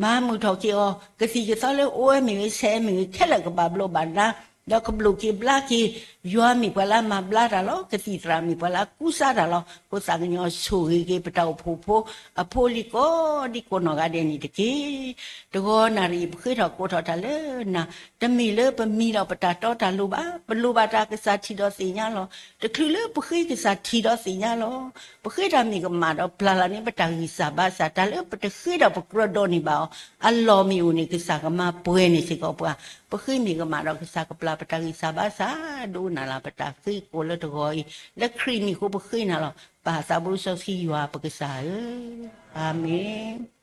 မၤမုာ်ထီၣ်က့ၤအီၤ, ကသံၣ်ကသီလၢအိၣ်ဝဲမ့ၢ်ဂ့ၤ ဆဲးမ့ၢ်ဂ့ၤ ခဲလၢာ်ကဘၣ်ဘျိးဘၣ်ဒါ, ဒီးကဘျိးက့ၤဘျါက့ၤ ယွၤမ့ၢ်ပှၤလၢအမၤဘျါတၢ်လီၤ. ကသံၣ်သရၣ်မ့ၢ်ပှၤလၢအကူစါတၢ်လီၤ. အဃိသးကညီၤဆိၣ်ဂ့ၤက့ၤပတၢ်အိၣ်ဖှိၣ်ဖိ အဖိအလံၤကိးဒံကိးနီၢ်ဂၤဒဲးန့ၣ်တက့ၢ်. တဂီၤနၣ်ရံၣ်ပဃ့ထီၣ်ကိးထီၣ်တၢ်လၢနၤ, တမ့ၢ်လၢပမံဒီးပတၢ်တီတၢ်လိၤဘၣ်, ပလိၣ်ဘၣ်တၢ်ကစၢ်ထံၣ်ဒီးသ့ၣ်ညါလီၤ. တချုးလၢပဃ့ကစၢ်ထံၣ်ဒီးသ့ၣ်ညါလီၤ. ပဃ့တၢ်မ့ၢ်ကမၣ်ဒီးပျၢ်လီၤန့ၢ်ပတၢ်ဂံၢ်စၢ်ဘါစၢ်, တၢ်လၢပတဃ့ဒီးပကြၢးဒီးန့ၢ်ဘၣ်အီၤ, အလီၢ်မ့ၢ်အိၣ်န့ၣ် ကစၢ်ကမၤပှဲၤန့ၢ်စ့ၢ်ကီးပှၤ, ပဃ့မ့ၢ်ကမၣ်ဒီးကစၢ်ကပျၢ်ပတၢ်ဂံၢ်စၢ်ဘါစၢ်, ဒိကနၣ်လၢပတၢ်ဃ့ကိးလၢတဂီၤအံၤ, လၢခရံာ်မံၤအဃိပဃ့နၤလီၤ. ပၢ်သးဘိစီဆှံယွၤပကစၢ်ဧၢ, အၤမ့ၣ်.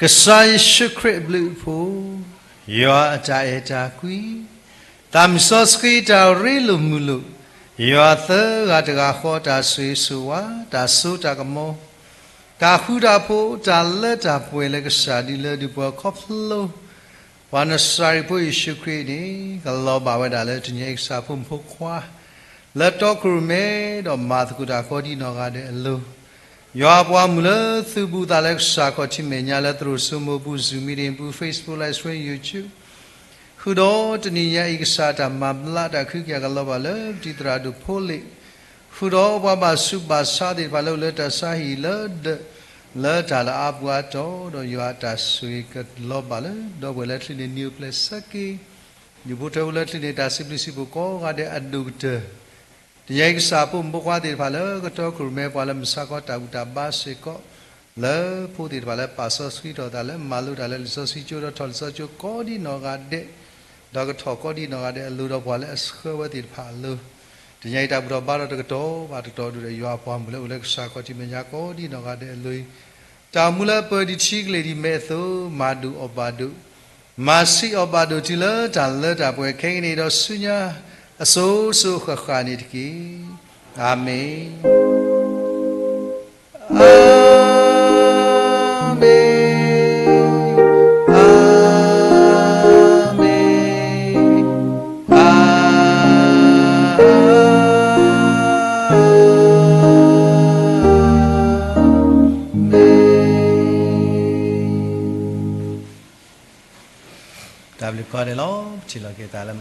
ကစၢ်ယ့ၣ်ၡူးခရံာ်အဘျုးအဖှိၣ်, ယွၤအတၢ်အဲၣ်တၢ်ကွံ, သးမုၢ်စီဆှံတၢ်ရ့လိာ်မုာ်လိာ်, ယွၤသၢဂၤတဂၤဃီတၢ်ဆိၣ်ဂ့ၤဆိၣ်ဝါ, တၢ်စိတၢ်ကမီၤ, တၢ်ဃူတၢ်ဖိး, တၢ်လၢတၢ်ပှဲၤလၢကစၢ်ဒုးလၢဒုးပှၤခီဖျိ ပှၤနစၤရ့းဖိယ့ၣ်ၡူးခရံာ်န့ၣ် ကလီၤဘၣ်ဝဲဒၣ်လၢတနံၤအံၤကစၢ်ဖိမုၣ်ဖိခွါ လၢတီခိၣ်ရိၣ်မဲ ဒီးမၤသကိးတၢ်ကိးဒံနီၢ်ဂၤဒဲးအလိၤ, ယွၤအပှၤမုၣ်လၢသုးဘူးသးလၢကစၢ်ခီၣ်ထံးမဲာ်ညါလၢသရိာ်စိမိၢ်ပူၤ Zoom meeting ပူၤ Facebook Live Stream YouTube ဃုာ်ဒီးတနံၤညါအံၤကစၢ်တၢ်မၤဘျါတၢ်ခုကယၤကလီၤဘၣ်လၢပတံၤသရၣ်ဒိၣ်ဖိလ့ၣ် ဃုာ်ဒီးပှၤဘၣ်ဆူးဘၣ်ဆါသ့ၣ်တဖၣ်လၢအိၣ်လၢတၢ်ဆါဟံၣ်လၢဒၢး လၢတၢ်လၢအါပူၤအါတီၤ ဒီးယွၤအတၢ်ဆိၣ်ဂ့ၤကလီၤဘၣ်လၢဒီပုၢ်ဝဲၢ်လၢချံးန့ၣ် နံၤအိၣ်ဖျဲၣ်ဆၢက့ၤ ဒူၣ်ဖိထၢဖိလၢချံးန့ၣ် တၢ်စံးဘျုးစံးဖှိၣ်ကိးဂၤဒဲးအဒိၣ်ကတၢၢ် တနံၤအံၤကစၢ်ဖိမုၣ်ဖိခွါသ့ၣ်တဖၣ်လၢကတီခိၣ်ရိၣ်မဲ ပှၤလၢမုၢ်ဆါခီတၢ်ဘူၣ်တၢ်ဘါစ့ၢ်ကီး လၢဖိသ့ၣ်တဖၣ်လၢပာ်စီဆှံထီၣ်သးလၢမၤလိတၢ်လၢလံာ်စီဆှံကၠိဒီးထီၣ်လံာ်စီဆှံကၠိကိးဒံနီၢ်ဂၤဒဲး ဒီးကထီၣ်ကိးဒံနီၢ်ဂၤဒဲးအလိၤဒီးပှၤလၢအဆှၢဝဲသ့ၣ်တဖၣ်အလိၤ တနံၤအံၤတၢ်ဘူၣ်ထီၣ်ဘါထီၣ်တကတီၢ်ဘၣ်တကတီၢ်ဒိၣ်ဒီး ယွၤအပှၤမုၣ်လၢအိၣ်လၢကစၢ်ခီၣ်ထံးမဲာ်ညါကိးဒံနီၢ်ဂၤဒဲးအလိၤအံၤ တၢ်အိၣ်မူလၢအပၢၤဒံးထံကလ့ၢ်ဒံးမဲာ်အသိး မၤဒိၣ်အီၣ်ဘၣ်ဒိၣ်, မၤဆံးအီၣ်ဘၣ်ဒိၣ်တုၤလၢတၢ်လၢတၢ်ပှဲၤခဲကနံၣ်အံၤဒီးဆူညါ အစိၤစိၤဃၣ်ဃၣ်န့ၣ်တက့ၢ်. အၤမ့ၣ်, အၤမ့ၣ်, အၤမ့ၣ်, အၤမ့ၣ်. တၢ်ဘျုးကိးဂၤဒဲးလီၤ. ပထံၣ်လိာ်က့ၤသးလၢ